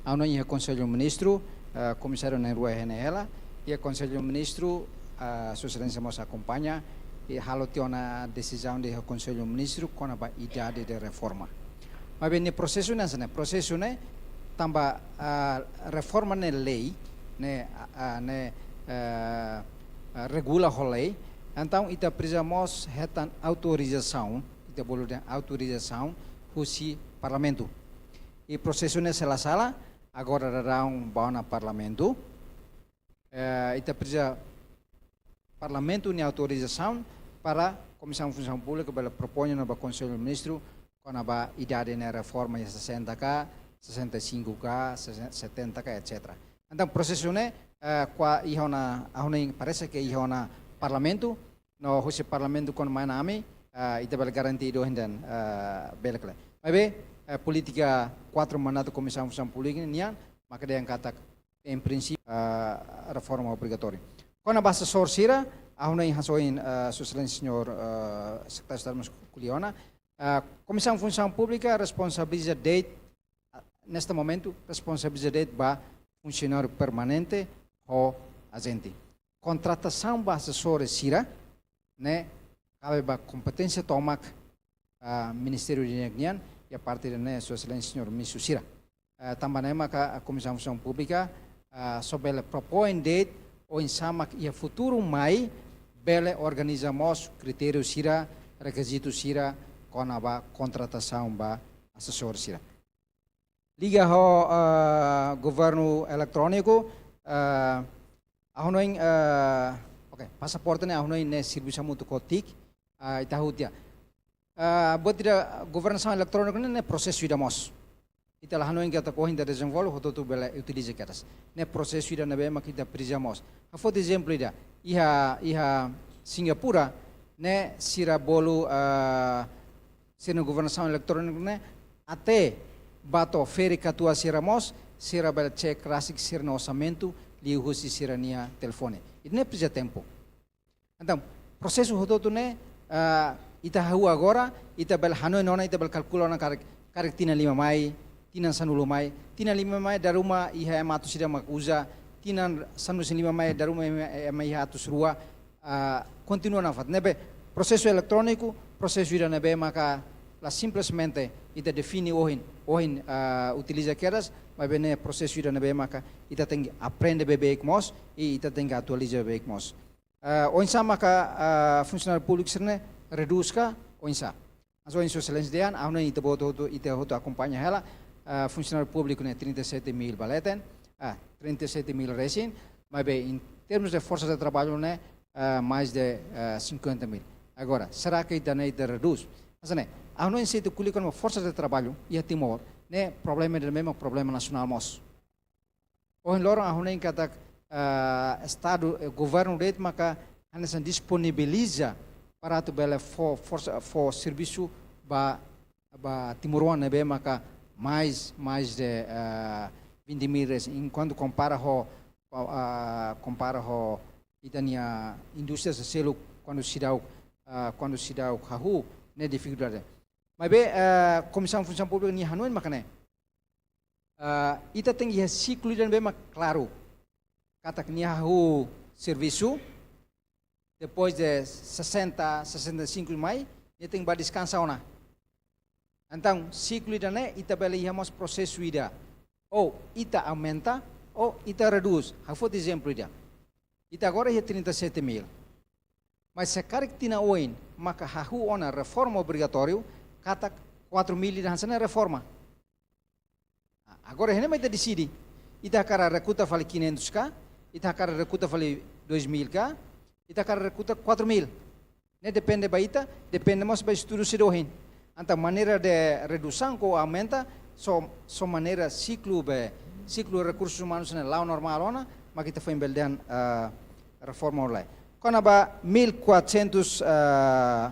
Ha'u hanoin iha Konsellu Ministru, eh, komisáriu na'in-rua hein hela, iha Konsellu Ministru, eh, Sua Exelénsia mós akompaña, i halo tiha ona desizaun iha Konsellu Ministru kona-ba idade de reforma. Maibé ne'e prosesu ne'e hanesan ne'e, prosesu ne'e tanba, ah, reforma ne'e lei, ne'e, ah, ah, ne'e, eh, ah, regula ho lei. Entaun ita presiza mós hetan autorizasaun, ita bolu dehan autorizasaun husi Parlamentu. I prosesu ne'e se la sala, agora daudaun bá ona Parlamentu. Eh, ita presiza Parlamentu nia autorizasaun para Komisaun Funsaun Públika bele propoñe ona ba Konsellu Ministru kona-ba idade ne'e reforma iha sesenta ka, sesenta e cinco ka, sesen-, setenta ka, et cetera. Entaun prosesu ne'e, eh, kua iha ona, ha'u hanoin parese ke iha ona Parlamentu, no husi Parlamentu kuandu mai ona ami, eh, ita bele garantia ida ohin dehan, eh, bele kle. Maibé, eh, polítika kuatru mandatu Komisaun Funsaun Públika nian maka dehan katak, em princípio, ah, reforma obrigatória. Kona-ba asesór sira, ha'u hanoin hanesan, ah, Sua Exelénsia Señór, ah, Sekretáriu Estadu mós ko'alia ona, ah, Komisaun Funsaun Públika responsabiliza de'it, ah, neste momentu, responsabiliza de'it ba funsionáriu permanente ho ajente. Kontratasaun ba asesór sira-ne'e kabe ba kompeténsia tomak, ah, Ministériu ida-ne'e nian, iha parte ida-ne'e Sua Exelénsia Señór Ministru sira. Ah, tanba ne'e maka, ah, Komisaun Funsaun Públika, ah, só bele propoin de'it oinsá mak iha futuru mai bele organiza mós kritériu sira, rekizitu sira, kona-ba kontratasaun ba asesór sira. Liga ho, ah, governu eletróniku, ah, ha'u hanoin, ah, oke, pasaporte ne'e ha'u hanoin ne'e servisu hamutuk ho TIC, ah, ita hahú tiha. Ah, buat ida governasaun eletróniku ne'e, ne'e prosesu ida mós. Ita la hanoin katak ohin ita dezenvolve, hotu-hotu bele utiliza kedas. Ne'e prosesu ida ne'ebé mak ita presiza mós. Ha'u foti ezemplu ida, iha, iha Singapura, ne'e sira bolu, ah, sira-nia governasaun eletróniku ne'e, até ba to'o ferik katuas sira mós, sira bele cek rasik sira-nia orsamentu liuhusi sira-nia telefone. Ida-ne'e presiza tempu. Entaun, prosesu hotu-hotu ne'e, ah, ita hahú agora, ita bele hanoin ona, ita bele kalkula ona karik, karik tinan lima mai, tinan sanulu mai, tinan lima mai dala ruma iha ema atus ida mak uza, tinan sanulu-resin-lima mai dala ruma ema, ema iha atus rua, ah, kontinua nafatin. Ne'ebé prosesu eletróniku, prosesu ida ne'ebé maka la simplesmente ita define ohin, ohin, ah, utiliza kedas, maibé ne'e prosesu ida ne'ebé maka ita tenke aprende beibeik mós, i ita tenke atualiza beibeik mós. Ah, oinsá maka, ah, funsionáriu públiku sira-ne'e redús ka, oinsá? Hanesan ohin Sua Exelénsia dehan, ha'u hanoin ita-boot hotu, ita hotu akompaña hela, ah, funsionáriu públiku ne'e trinta e sete mil ba leten, ah, trinta e sete mil resin, maibé em termos de força de trabalho ne'e, ah, mais de, ah, cinquenta mil. Agora, será que ita-nia ita redús? Mas ne'e, ha'u hanoin se ita ko'alia kona-ba força de trabalho iha Timor, ne'e problema ida ne'ebé mak problema nasionál mós. Ohin loron ha'u hanoin katak, ah, Estadu, eh, governu de'it maka hanesan disponibiliza para atu bele fó forsa, fó servisu ba, ba timoroan ne'ebé maka mais, mais de, ah, vinte mil resin. Enkuantu kompara ho, ah, kompara ho ita-nia indústria seluk kuandu seidauk, ah, kuandu seidauk hahú, ne'e difikuldade. Maibé, ah, Komisaun Funsaun Públika nia hanoin maka ne'e. Ah, ita tenke iha siklu ida ne'ebé mak klaru. Katak nia hahú servisu, depois de sessenta, sessenta e cinco mai, nia tenke bá deskansa ona. Entaun, siklu ida-ne'e, ita bele iha mós prosesu ida. Ou ita aumenta, ou ita redús. Ha'u foti ezemplu ida. Ita agora iha trinta e sete mil. Mas se karik tinan oin maka hahú ona reforma obrigatóriu, katak quatro mil ida hanesan ne'e reforma. Ah, agora iha ne'e mak ita deside. Ita hakarak rekruta fali quinhentos ka, ita hakarak rekruta fali dois mil ka, ita hakarak rekruta quatro mil. Ne'e depende ba ita, depende mós ba estudu sira ohin. Entaun maneira de redusaun ka aumenta, só, só maneira siklu be, siklu rekursus umanus ne'e la'o normál ona, mak ita foin bele dehan, ah, reforma ona lai. Kona-ba mil e quatrocentos, ah,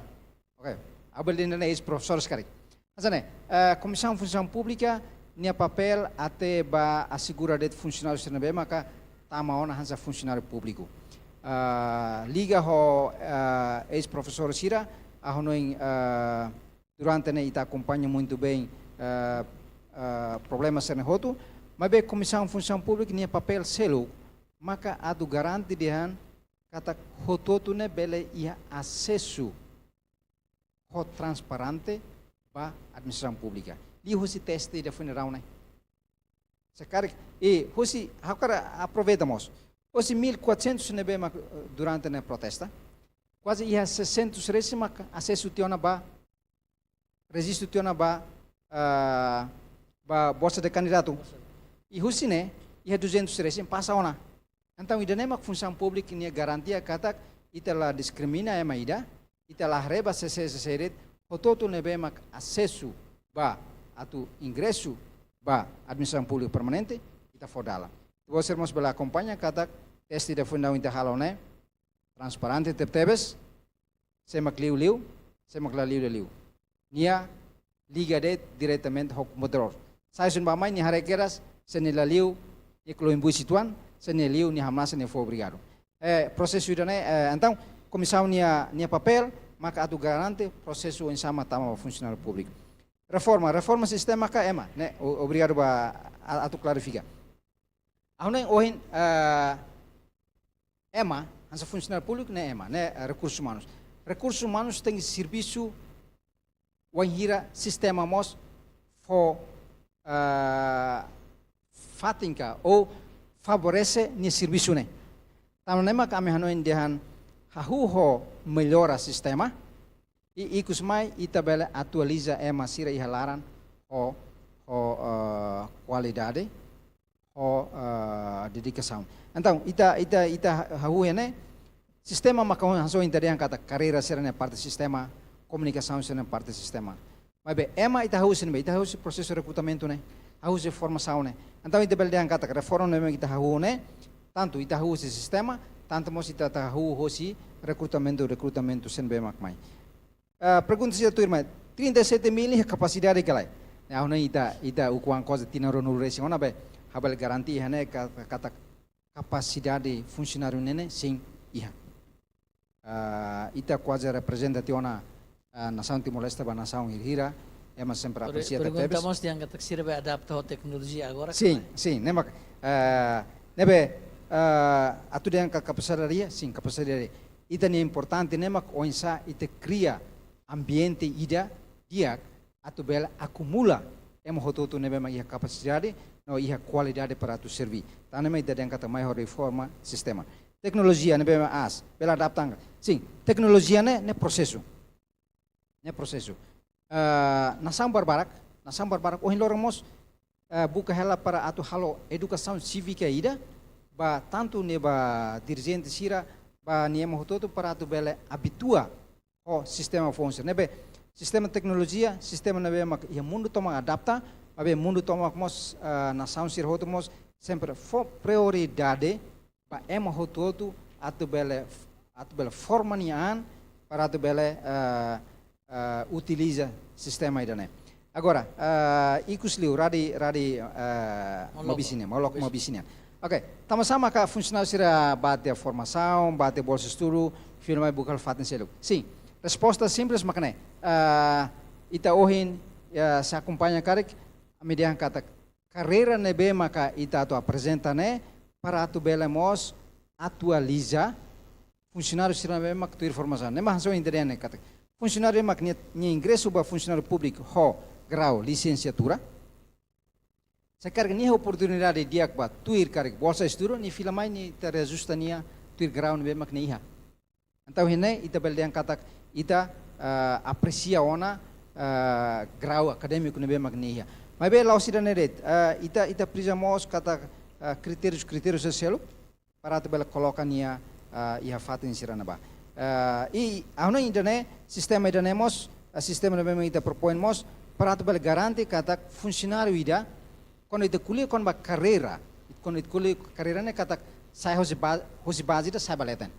oke, ha'u bele dehan ne'e eis-profesór sira karik. Hanesan ne'e, eh, Komisaun Funsaun Públika nia papél até ba asegura de'it funsionáriu sira ne'ebé maka tama ona hanesan funsionáriu públiku. Ah, liga ho, ah, eis-profesór sira, ha'u hanoin, ah, durante ne'e ita akompaña muitu bein, ah, ah, problema sira-ne'e hotu, maibé Komisaun Funsaun Públika nia papél seluk maka atu garante dehan katak hotu-hotu ne'e bele iha asesu ho transparente ba administrasaun públika. Liuhusi teste ida foin daudaun ne'e. Se karik, i husi, ha'u hakarak aproveita mós. Husi mil e quatrocentos ne'ebé mak, eh, durante ne'e protesta, kuaze iha seiscentos resin mak asesu tiha ona ba, rejistu tiha ona ba, ah, ba bolsa de kandidatu. I husi ne'e, iha duzentos resin pasa ona. Entaun, ida-ne'e mak Funsaun Públika nia garantia katak ita la diskrimina ema ida, ita la haree ba sé-sé, sé-sé de'it, hotu-hotu ne'ebé mak asesu ba atu ingresu ba administrasaun públika permanente, ita fó dalan. Ita-boot sira mós bele akompaña katak teste ida foin daudaun ita halo ne'e transparente tebetebes, sé mak liu liu, sé mak la liu la liu. Nia liga de'it diretamente ho komputadór. Sai husi ne'ebá mai nia haree kedas, se nia la liu, nia koloin buis uitoan, se nia liu, nia hamnasa, nia fó obrigadu. Eh, prosesu ida-ne'e, eh, entaun, komisaun nia, nia papél, maka atu garante prosesu oinsá mak tama ba funsionáriu públiku. Reforma, reforma sistema ka ema, ne'e, o-, obrigadu ba a-, atu klarifika. Ha'u hanoin ohin, eh, ema, hanesan funsionáriu públiku ne'e ema, ne'e, eh, rekursus umanus. Rekursus umanus tenke servisu wainhira sistema mós fó, eh, fatin ka ou favorese nia servisu ne'e. Tanba ne'e mak ami hanoin dehan hahú ho mellora sistema, i ikus mai ita bele atualiza ema sira iha laran ho, ho, eh, kualidade, ho, eh, dedikasaun. Entaun, ita, ita, ita hahú iha ne'e, sistema maka hanesan ohin ita dehan katak karreira sira-ne'e parte sistema, komunikasaun sira-ne'e parte sistema. Maibé, ema ita hahú husi ne'ebé, ita hahú husi prosesu rekrutamentu ne'e, hahú husi formasaun ne'e. Entaun, ita bele dehan katak reforma ne'ebé ita hahú ne'e, tantu ita hahú husi sistema, tantu mós ita atu hahú husi rekrutamentu, rekrutamentu sira ne'ebé mak mai. Ah, pergunta sira tuirmai, trinta e sete mil iha kapasidade ka lae? Ne'e ha'u hanoin ita, ita ukun-an kuaze tinan ruanulu-resin ona be, ha'u bele garante iha ne'e ka-, katak kapasidade funsionáriu ne'e ne'e, sin, iha. Ah, ita kuaze reprezenta tiha ona, ah, nasaun Timor-Leste ba nasaun hira-hira, ema sempre Pre-, apresia pergunta tebes. Mós dehan katak sira be adapta ho teknolojia agora ka lae? Sin, sin, ne'e mak, ah, ne'ebé, ah, atu dehan katak kapasidade iha, sin, kapasidade iha. Ita-nia importante ne'e mak oinsá ita kria ambiente ida di'ak atu bele akumula ema hotu-hotu ne'ebé mak iha kapasidade no iha kualidade para atu serví. Tan ne'e mak ita dehan katak mai ho reforma sistema. Teknolojia ne'ebé mak aas, bele adapta an. Sin, teknolojia ne'e, ne'e prosesu. Ne'e prosesu. Ah, nasaun barbarak, nasaun barbarak ohin loron mós, eh, buka hela para atu halo edukasaun sívika ida, ba tantu ne'e ba dirijente sira, ba nia ema hotu-hotu para atu bele abitua ho sistema foun sira. Ne'ebé, sistema teknolojia, sistema ne'ebé mak iha mundu tomak adapta, maibé mundu tomak mós, eh, nasaun sira hotu mós, sempre fó prioridade ba ema hotu-hotu atu bele, atu bele forma nia an para atu bele, eh, eh, utiliza sistema ida-ne'e. Agora, eh, ikus liu, Radi, Radi, eh, Moloko. Mabisi nian, Moloko Mabisi. Mabisi nian. Oke, tanbasá maka funsionáriu sira bá tiha formasaun, bá tiha bolsa estudu, fila mai buka halo fatin seluk? Sin, resposta simples mak ne'e. Eh, ita ohin, ya, se akompaña karik, ami dehan katak karreira ne'ebé maka ita atu aprezenta ne'e, para atu bele mós atualiza funsionáriu sira ne'ebé mak tuir formasaun. Ne'e mak hanesan ohin ita dehan ne'e katak funsionáriu mak nia, nia ingresu ba funsionáriu públiku ho grau lisensiatura. Se karik nia iha oportunidade di'ak ba tuir karik bolsa estudu, nia fila mai nia ita reajusta nia tuir grau ne'ebé mak nia iha. Entaun iha ne'e ita bele dehan katak ita, eh, apresia ona, eh, grau akadémiku ne'ebé mak nia iha. Maibé la'ós ida-ne'e de'it, eh, ita, ita presiza mós katak, eh, kritériu, kritériu sosiál para atu bele koloka nia, eh, iha fatin sira-ne'ebá. Eh, i ha'u hanoin ida-ne'e, sistema ida-ne'e mós, eh, sistema ne'ebé mak ita propoin mós para atu bele garante katak funsionáriu ida, kuandu ita ko'alia kona-ba karreira, kuandu ita ko'alia karreira ne'e katak sai hosi ba-, hosi baze ida sai ba leten.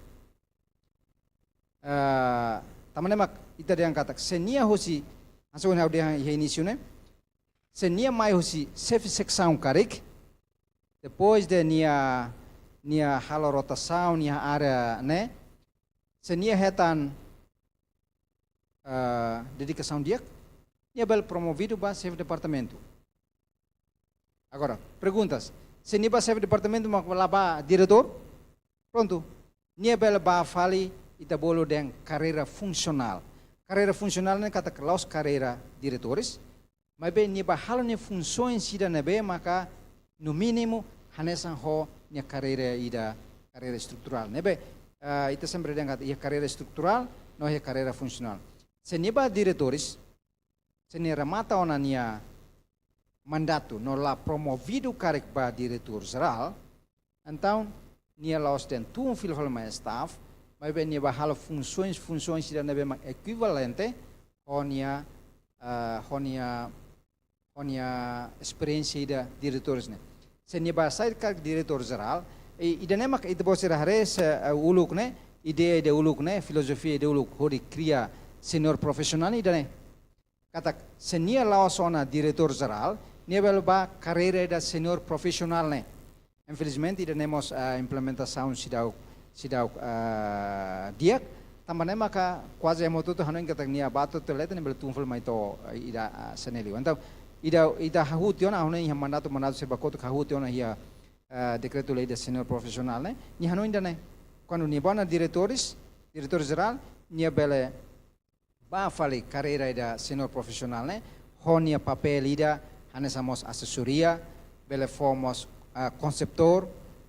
Eh, tanba ne'e mak ita dehan katak, se nia hosi, hanesan ohin ha'u dehan iha inísiu ne'e, se nia mai hosi xefe seksaun karik, depois de nia, nia halo rotasaun iha área ne'e, se nia hetan, eh, dedikasaun di'ak, nia bele promovidu ba xefe departamentu. Agora, perguntas. Se nia ba xefe departamentu, mak la ba diretór, prontu. Nia bele ba fali, ita bolu dehan karreira funsionál. Karreira funsionál ne'e katak la'ós karreira diretores, maibé nia ba halo nia funsaun sira ne'ebé maka, no mínimu, hanesan ho nia karreira ida, karreira estruturál. Ne'ebé, eh, ita sempre dehan katak iha karreira estruturál, no iha karreira funsionál. Se nia ba diretores, se nia remata ona nia mandatu no la promovidu karik ba diretór jerál, entaun nia la'ós dehan tun fila fali mai staff, maibé nia ba halo funsaun, funsaun sira ne'ebé mak ekivalente ho nia, eh, ho nia, ho nia esperiénsia ida diretores ne'e. Se nia ba sai karik diretór jerál, i, ida-ne'e mak ita-boot sira haree, eh, uluk ne'e, ideia ida uluk ne'e, filozofia ida uluk hodi kria senior profisionál ida-ne'e. katak se nia la'ós ona diretór jerál, nia bele ba karreira ida senior profisionál ne'e. Infelizmente, ida-ne'e mós, ah, implementasaun seidauk, seidauk, ah, di'ak, tanba ne'e maka kuaze ema hotu-hotu hanoin katak nia ba to'o leten nia bele tun fali mai to'o, ah, ida, ah, sene liu. Entaun, ida, ita hahú tiha ona, ha'u hanoin iha mandatu, mandatu sira ba kotuk hahú tiha ona iha, ah, dekretu-lei ida senior profisionál ne'e, nia hanoin ida-ne'e. Kuandu nia ba ona diretór, diretór jerál, nia bele ba fali karreira ida senior profisionál ne'e, ho nia papél ida hanesan mós asesoria, bele fó mós, ah, konseptór,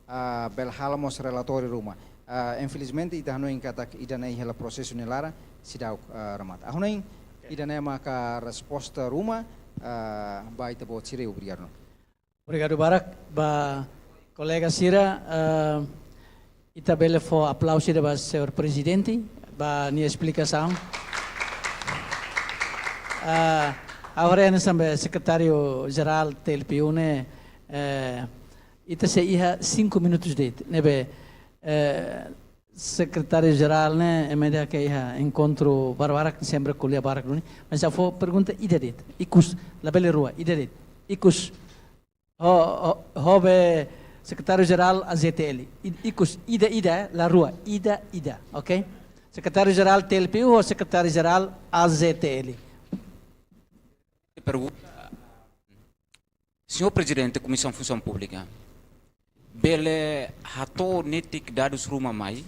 ah, bele halo mós relatóriu ruma. Ah, infelizmente, ita hanoin katak ida-ne'e hela prosesu nia laran seidauk, ah, remata. Ha'u hanoin ida-ne'e maka resposta ruma, ah, ba ita-boot sira, obrigadu. Obrigadu barak ba kolega sira, eh, ita bele fó aplauzu ida ba señór prezidente, ba nia esplikasaun. Ah, agora ne'e sekretáriu jerál T L P U ne'e, eh, ita sei iha cinco minutos de'it, ne'ebé, eh, sekretáriu jerál ne'e, ema ida ke iha enkontru barak-barak, sempre ko'alia barak duni. Mas ha'u fó pergunta ida de'it. Ikus, labele rua, ida de'it. Ikus, ho, ho, ho be sekretáriu jerál A Z T L. I-, ikus, ida, ida, eh, la rua, ida, ida, ok? Sekretáriu jerál T L P U ho sekretáriu jerál A Z T L. Pergunta, señór prezidente Komisaun Funsaun Públika, bele hato'o netik dadus ruma mai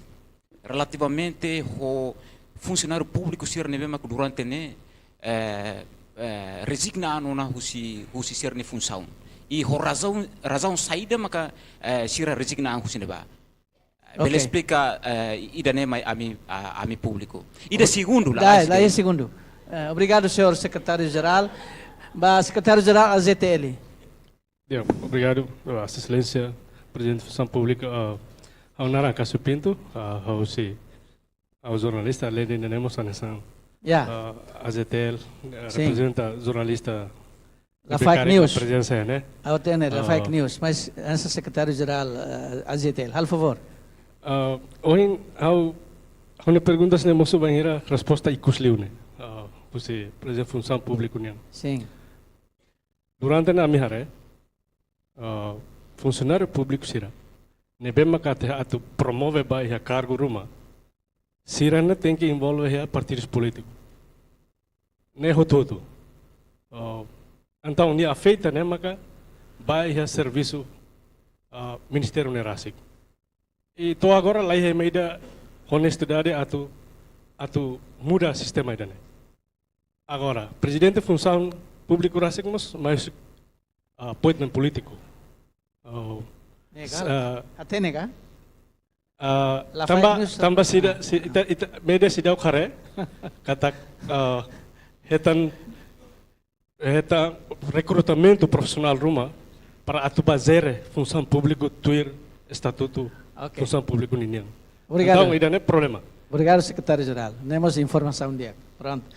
relativamente ho funsionáriu públiku sira ne'ebé mak durante ne'e, eh, eh, rezigna an ona husi, husi sira-nia funsaun. I ho razaun, razaun saida maka, eh, sira rezigna an husi ne'ebá. Bele Ok. esplika, eh, ida-ne'e mai ami, a, ami públiku. Ida Ob-, segundu, la, dai, la, dai. segundu. Eh, obrigadu, señór sekretáriu jerál. Ba sekretáriu jerál A Z T L. Ya, obrigadu, Vossa Exelénsia, Prezidente Funsaun Públika, ah, ha'u naran Cássio Pinto, ah, ha'u sei, ha'u jornalista, alende ne'e mós hanesan, Ya. ah, A Z T L, eh, Sin. reprezenta jornalista La ne'ebé fake karik news. prezensa, ne'e? Ha'u hatene, la Ah. fake news, mas hanesan sekretáriu jerál, eh, A Z T L. Halo favór. Ah, ohin, ha'u, ha'u-nia pergunta sira-ne'e mosu bainhira resposta ikus liu ne'e. Ah, husi Prezidente Funsaun Públika nian. Sin. Durante ne'e ami haree, ah, funsionáriu públiku sira ne'ebé maka atu, atu promove ba iha kargu ruma, sira-ne'e tenke envolve iha partidus polítiku. Ne'e hotu-hotu. Ah, entaun, nia afeta ne'e maka ba iha servisu, ah, ministériu ne'e rasik. I to'o agora laiha ema ida honestidade atu, atu muda sistema ida-ne'e. Agora, Prezidente Funsaun Públika rasik mós, mas, ah, appointment polítiku. Oh, Nega. s-, ah, Hatene ka? ah, La tanba, fake news, tanba ah. sida, si-, ita, ita, média seidauk haree, katak, ah, hetan, hetan rekrutamentu profisionál ruma para atu ba jere funsaun públiku tuir estatutu Ok. funsaun públiku ninian. Obrigadu. Entaun, ida-ne'e problema. Obrigadu, sekretáriu jerál. Ne'e mós informasaun di'ak. Prontu.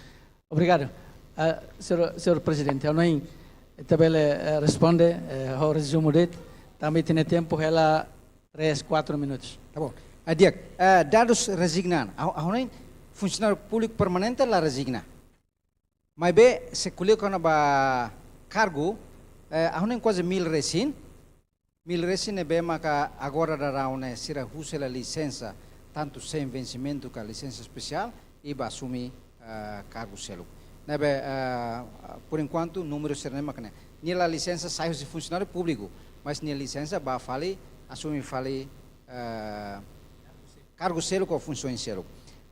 Obrigadu. Ah, señór, señór prezidente, ha'u hanoin ita bele, eh, responde, eh, ho rezumu de'it, tanba ita-nia tempu hela três, quatro minutos. Tá bom. Ah, di'ak, ah, dadus rezigna an. Ha'u, ha'u hanoin funsionáriu públiku permanente la rezigna. Maibé, se ko'alia kona-ba kargu, eh, ha'u hanoin kuaze mil resin, mil resin ne'ebé maka agora daudaun ne'e sira husu hela lisensa, tantu sein vensimentu ka lisensa espesiál, i ba asume, eh, kargu seluk. Ne'ebé, eh, por enkuantu, númeru sira-ne'e mak ne'e. Nia la lisensa sai husi funsionáriu públiku, mas nia lisensa ba fali, asume fali, eh, kargu seluk ou funsaun seluk.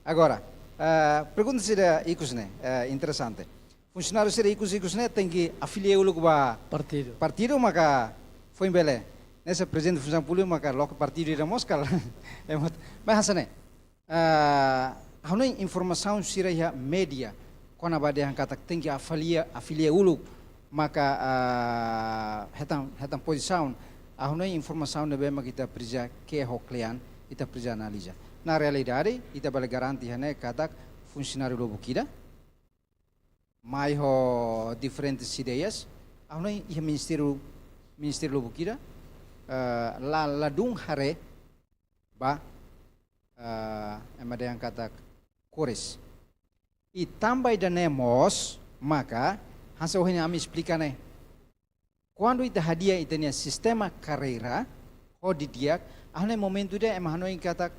Agora, eh, pergunta sira ikus ne'e, eh, interesante. Funsionáriu sira ikus-ikus ne'e tenke afilia uluk ba Partidu. partidu, maka foin bele. Ne'e se prezidente funsaun públika maka loke partidu ida mós kala. Ema hotu. Mas hanesan ne'e, ah, ha'u hanoin informasaun sira iha média kona-ba dehan katak tenke afilia, afilia uluk, maka, ah, hetan, hetan pozisaun. Ha'u hanoin informasaun ne'ebé mak ita presiza ke'e ho klean, ita presiza analiza. Na realidade, ita bele garante iha ne'e katak funsionáriu lubuk ida mai ho diferentes ideias. Ha'u hanoin iha ministériu, ministériu lubuk ida, eh, la, ladún haree ba, eh, ema dehan katak kores. I tanba ida-ne'e mós, Maka, hanesan ohin ami esplika ne'e. Kuandu ita hadi'a ita-nia sistema karreira, ho didi'ak, hahú ne'e momentu ida ema hanoin katak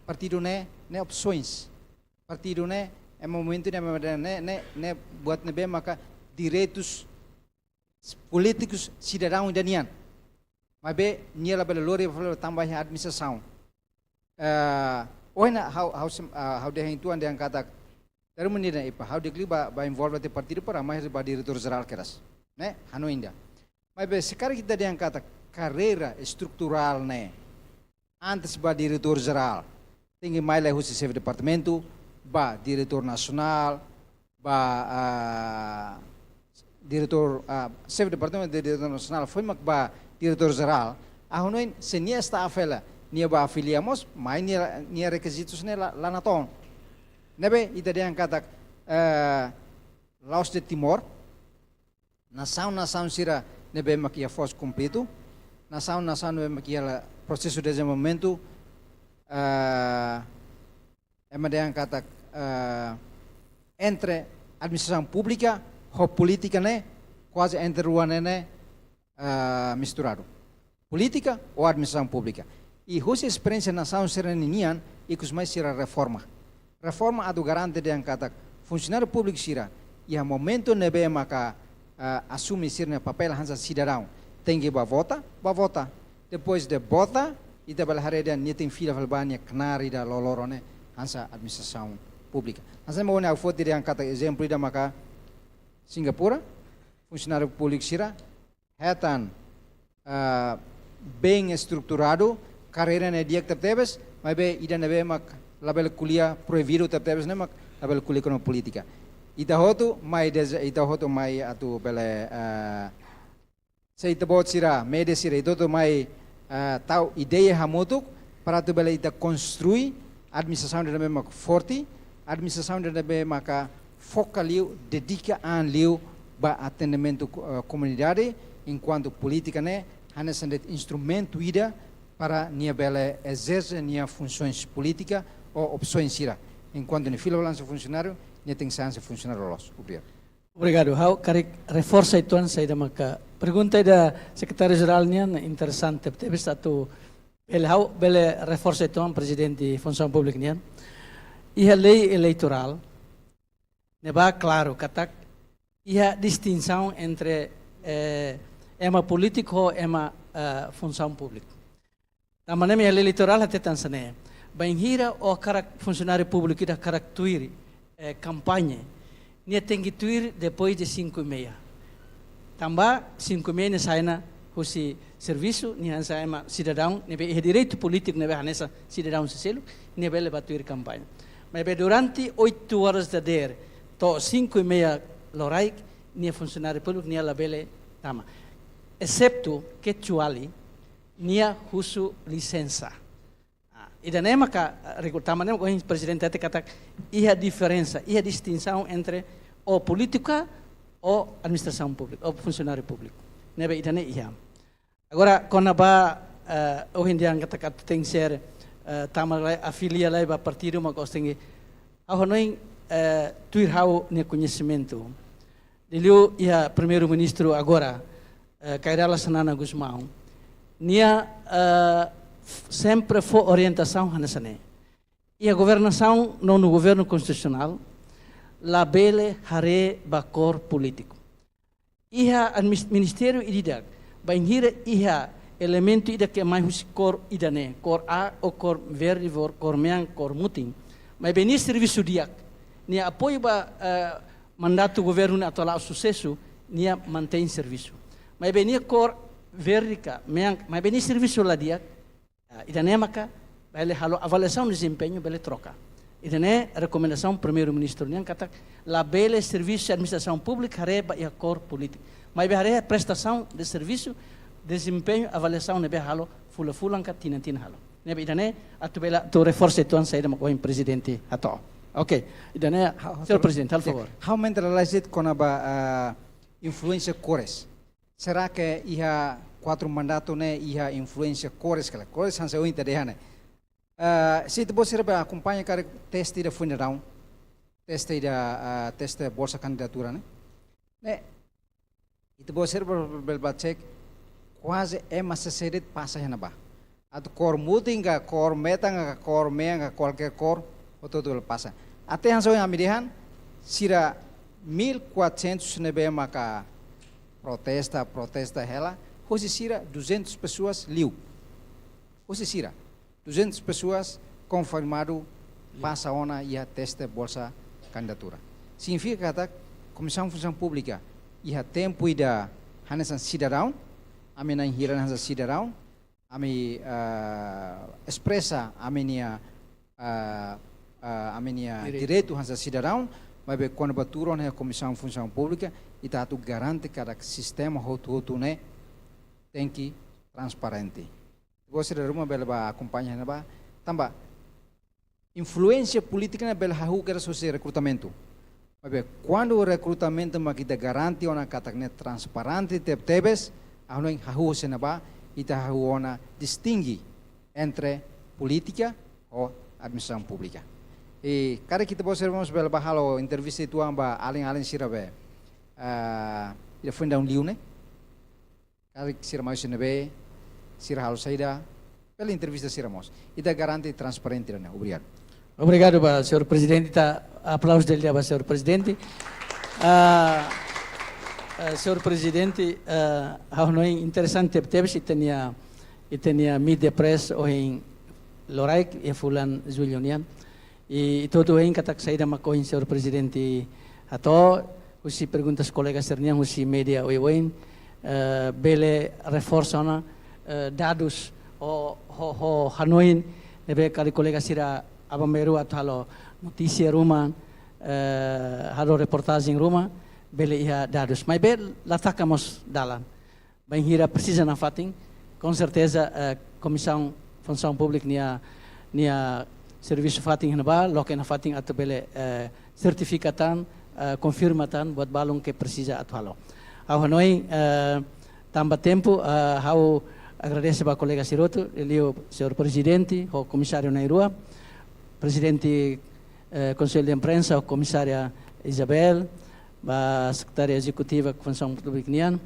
partidu ne'e, ne'e opsoens. Partidu ne'e, ema momentu ne'e, ema ne'e, ne'e, ne'e buat ne'ebé maka direitus polítikus sidadaun ida nian. Maibé, nia labele lori, labele tanba iha administrasaun. Eh, ohin ha'u, ha'u sem-, ah, ha'u dehan uitoan dehan katak, dari menina ipa, ha'u di'ak liu ba, ba envolve tiha partidu para mai ba diretór jerál kedas. Ne'e, hanoin ida. Maibé, se karik ita dehan katak karreira estruturál ne'e, antes ba diretór jerál, tenke mai lai husi xefe departamentu, ba diretór nasionál, ba, ah, diretór, ah, xefe departamentu, diretór nasionál, foin mak ba diretór jerál. Ha'u hanoin, se nia staff hela, nia bá afilia mós, mai nia, nia rekizitus ne'e la, la natoon. Ne'ebé, ita dehan katak, eh, la'ós de'it Timor, nasaun-nasaun sira ne'ebé mak iha foos konflitu, nasaun-nasaun ne'ebé mak iha la prosesu dezenvolvimentu, eh, ema dehan katak, eh, entre administrasaun públika ho polítika ne'e, kuaze entre rua ne'e ne'e, eh, misturadu. Polítika ou administrasaun públika. I husi esperiénsia nasaun sira ninian, ikus mai sira reforma. Reforma atu garante dehan katak funsionáriu públiku sira, iha momentu ne'ebé maka, eh, asume sira-nia papél hanesan sidadaun, tenke bá vota, bá vota. Depois de vota, ita bele haree dehan nia tenke fila fali ba nia knaar ida loroloron ne'e hanesan administrasaun públika. Hanesan mak ohin ha'u foti dehan katak ezemplu ida maka Singapura, funsionáriu públiku sira hetan, ah, bem estruturadu, karreira ne'e di'ak tebetebes, maibé ida ne'ebé mak labele ko'alia, proibidu tebetebes ne'e mak labele ko'alia kona-ba polítika. Ita hotu mai deza-, ita hotu mai atu bele, ah, se ita-boot sira, média sira, ita hotu mai, ah, tau ideia hamutuk, para atu bele ita konstrui administrasaun ida ne'ebé mak forte, administrasaun ida ne'ebé maka foka liu, dedika an liu ba atendimentu, eh, komunidade, enkuantu polítika ne'e hanesan de'it instrumentu ida para nia bele ezerse nia funsoens polítika ou opsoens sira. Enkuantu nia fila fali hanesan funsionáriu, nia tenke sai hanesan funsionáriu loloos. Obrigadu. Obrigadu. Ha'u karik reforsa uitoan saida maka pergunta ida Sekretáriu Jerál nian, interesante tebes atu bele ha'u bele reforsa uitoan Prezidente Funsaun Públika nian. Iha lei eleitorál ne'ebá klaru katak iha distinsaun entre, eh, ema polítiku ho ema, eh, funsaun públika. Tanba ne'e iha lei eleitorál hateten hanesan ne'e. Bainhira ó hakarak funsionáriu públiku ida hakarak tuir, eh, kampaña, nia tenke tuir depois de cinco e meia. Tanba cinco e meia nia sai ona husi servisu, nia hanesan ema sidadaun ne'ebé iha direitu polítiku ne'ebé hanesan sidadaun seluk, nia bele bá tuir kampaña. Maibé durante oito horas dadeer to'o cinco e meia loraik, nia funsionáriu públiku, nia labele tama. Exetu, kecuali, nia husu lisensa. Ah, ida-ne'e maka, ah, regula, tanba ne'e maka ohin Prezidente hatete katak iha diferensa, iha distinsaun entre ó polítika, ó administrasaun públika, ó funsionáriu públiku. Ne'ebé ida-ne'e iha. Agora, kona-ba, eh, ohin dehan katak atu tenke ser, eh, tama lai, afilia lai ba partidu, maka ó tenke, ha'u hanoin, eh, tuir ha'u-nia koñesimentu. Liuliu iha Primeiru-Ministru agora, eh, Kay Rala Xanana Gusmão, nia, eh, f-, sempre fó orientasaun hanesan ne'e. Iha governasaun, nonu governu konstitusionál, labele haree ba kór polítiku. Iha admis-, ministériu ida-idak, bainhira iha elementu ida ke mai husi kór ida-ne'e, kór A ou kór verde, kór, kór mean, kór mutin. Maibé nia servisu di'ak, nia apoiu ba, eh, mandatu governu ne'e atu la'o susesu, nia mantein servisu. Maibé nia kór verde ka mean, maibé nia servisu la di'ak, ah, ida-ne'e maka bele halo avaliasaun dezempeñu, bele troka. Ida-ne'e rekomendasaun Primeiru-Ministru nian katak labele servisu administrasaun públika haree ba iha kór polítiku. Maibé haree prestasaun de servisu, dezempeñu, avaliasaun ne'ebé halo fulan-fulan ka tinan-tinan halo. Ne'ebé ida-ne'e atu bele atu reforsa uitoan saida mak ohin Prezidente hato'o. Oke, ida-ne'e, ha, ha, Señór Prezidente, halo, ya, favór. Ha'u mente lalais de'it kona-ba, ah, influénsia kores. Será ke iha kuatru mandatu ne'e iha influénsia kores ka lae? Kores hanesan ohin ita dehan ne'e. Ah, se ita-boot sira bá akompaña karik teste ida foin daudaun. teste ida, ah, teste bolsa kandidatura ne'e. Ne'e, ita-boot sira bele, bele bá cek, kuaze ema sesede pasa iha ne'ebá. Atu kór mutin ka, kór metan ka, kór mean ka, kualkér kór, hotu-hotu bele pasa. Até hanesan ohin ami dehan, sira mil quatrocentos ne'ebé maka protesta, protesta hela, hosi sira duzentas pessoas liu. Hosi sira duzentas pessoas konfirmadu pasa ona iha teste bolsa kandidatura. Signifika katak Komisaun Funsaun Públika iha tempu ida hanesan sidadaun, ami na'in hira hanesan sidadaun, ami, ah, espresa ami-nia, ah, ah, ami-nia Direitu. Direitu hanesan sidadaun, maibé kuandu bá tuur ona iha Komisaun Funsaun Públika, ita atu garante katak sistema hotu-hotu ne'e tenke transparente. Ita-boot sira ruma bele bá akompaña iha ne'ebá, tanba influénsia polítika ne'e bele hahú kedas hosi rekrutamentu. Maibé kuandu rekrutamentu mak ita garante ona katak ne'e transparente tebetebes, ha'u hanoin hahú hosi ne'ebá, ita hahú ona distinge entre polítika ho administrasaun públika. I karik ita-boot sira mós bele bá halo entrevista uitoan ba alin-alin sira be, ah, ida foin daudaun liu ne'e. Karik sira mai husi ne'ebé, sira halo saida, bele entrevista sira mós. Ita garante transparente ne'e. Obrigadu. Obrigadu ba señór Prezidente, ita aplauzu dele ba señór Prezidente. Ah, eh, señór Prezidente, eh, ha'u hanoin interesante tebes ita-nia, ita-nia meet the press ohin loraik iha fulan Jullu nian. I, i ita hotu hein katak saida mak ohin señór Prezidente hato'o, husi perguntas kolega sira-nian, husi média oioin, eh, bele reforsa ona, eh, dadus ho, ho, ho hanoin ne'ebé karik kolega sira aban-bainrua atu halo notísia ruma, eh, halo reportajen ruma, bele iha dadus. Maibé la taka mós dalan. Bainhira presiza nafatin, com certeza, eh, Komisaun Funsaun Públika nia, nia servisu fatin iha ne'ebá, loke nafatin atu bele, eh, sertifika tan, eh, konfirma tan buat balun ke presiza atu halo. Ha'u hanoin, eh, tanba tempu, eh, ha'u agradese ba kolega sira hotu, liuliu señór Prezidente, ho Komisáriu na'in-rua, Prezidente, eh, Konsellu de Imprensa, ho Komisária Isabel, ba Sekretária Ezekutiva Funsaun Públika nian,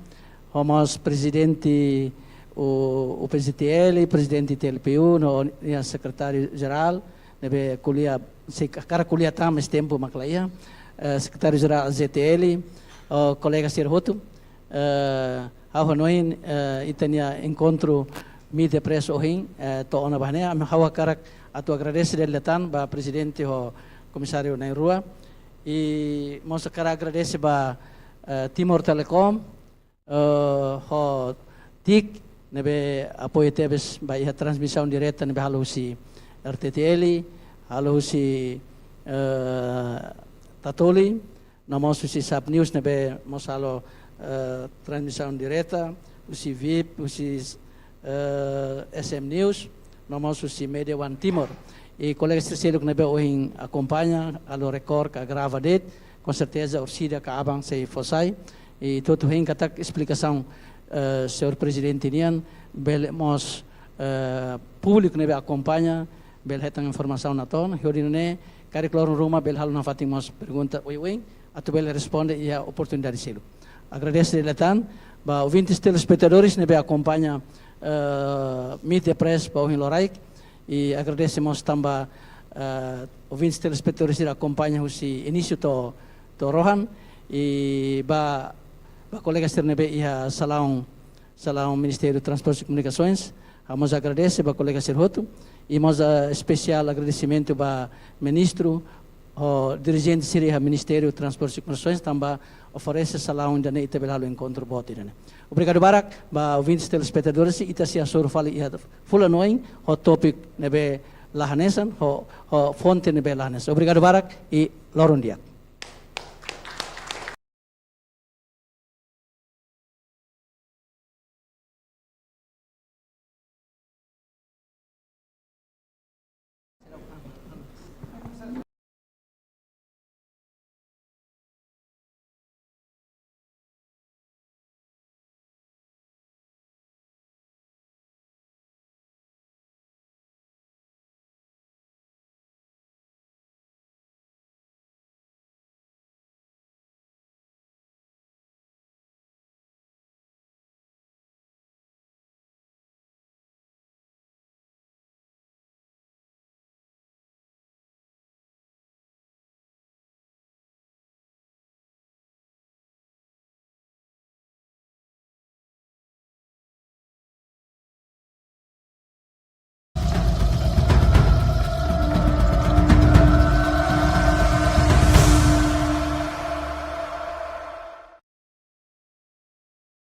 ho mós Prezidente U-, U P Z T L, Prezidente T L P U, no nia Sekretáriu Jerál, ne'ebé ko'alia, sei ka-, hakarak ko'alia tan, mas tempu mak la iha, eh, Sekretáriu Jerál Z T L, ho kolega sira hotu, eh, ha'u hanoin, eh, ita-nia enkontru meet the press ohin, eh, to'o ona ba ne'e, ami ha'u hakarak atu agradese dala ida tan ba Prezidente ho Komisáriu na'in-rua, i mós hakarak agradese ba, eh, Timor Telecom, eh, ho TIC, ne'ebé apoiu tebes ba iha transmisaun direta ne'ebé halo husi R T T L, halo husi, eh, Tatoli, no mós husi Sab News ne'ebé mós halo, eh, transmisaun direta, husi VIP, husi, eh, S M News, no mós husi Media One Timor. I kolega sira seluk ne'ebé ohin akompaña, halo rekord ka grava de'it, com certeza orsida ka aban sei fó sai. I ita hotu hein katak esplikasaun, eh, señór Prezidente nian, bele mós, eh, públiku ne'ebé akompaña, bele hetan informasaun natoon, hodi nune'e, karik loron ruma bele halo nafatin mós pergunta oioin, atu bele responde iha oportunidade seluk. Agradese dala ida tan ba ouvintes telespetadores ne'ebé akompaña, eh, meet the press ba ohin loraik, i agradese mós tanba, eh, ouvintes telespetadores sira akompaña husi inísiu to'o, to'o rohan, i ba, ba kolega sira ne'ebé iha salaun, salaun Ministériu Transportes e Comunicações, ha'u mós agradese ba kolega sira hotu, i mós, eh, espesiál agradesimentu ba Ministru, ho dirijente sira iha Ministériu Transportes e Comunicações, tanba oferese salaun ida-ne'e ita bele halo enkontru boot ida-ne'e. Obrigadu barak ba ouvintes telespetadores, ita sei hasoru fali iha fulan oin, ho tópiku ne'ebé la hanesan, ho, ho fonte ne'ebé la hanesan. Obrigadu barak, i loron di'ak.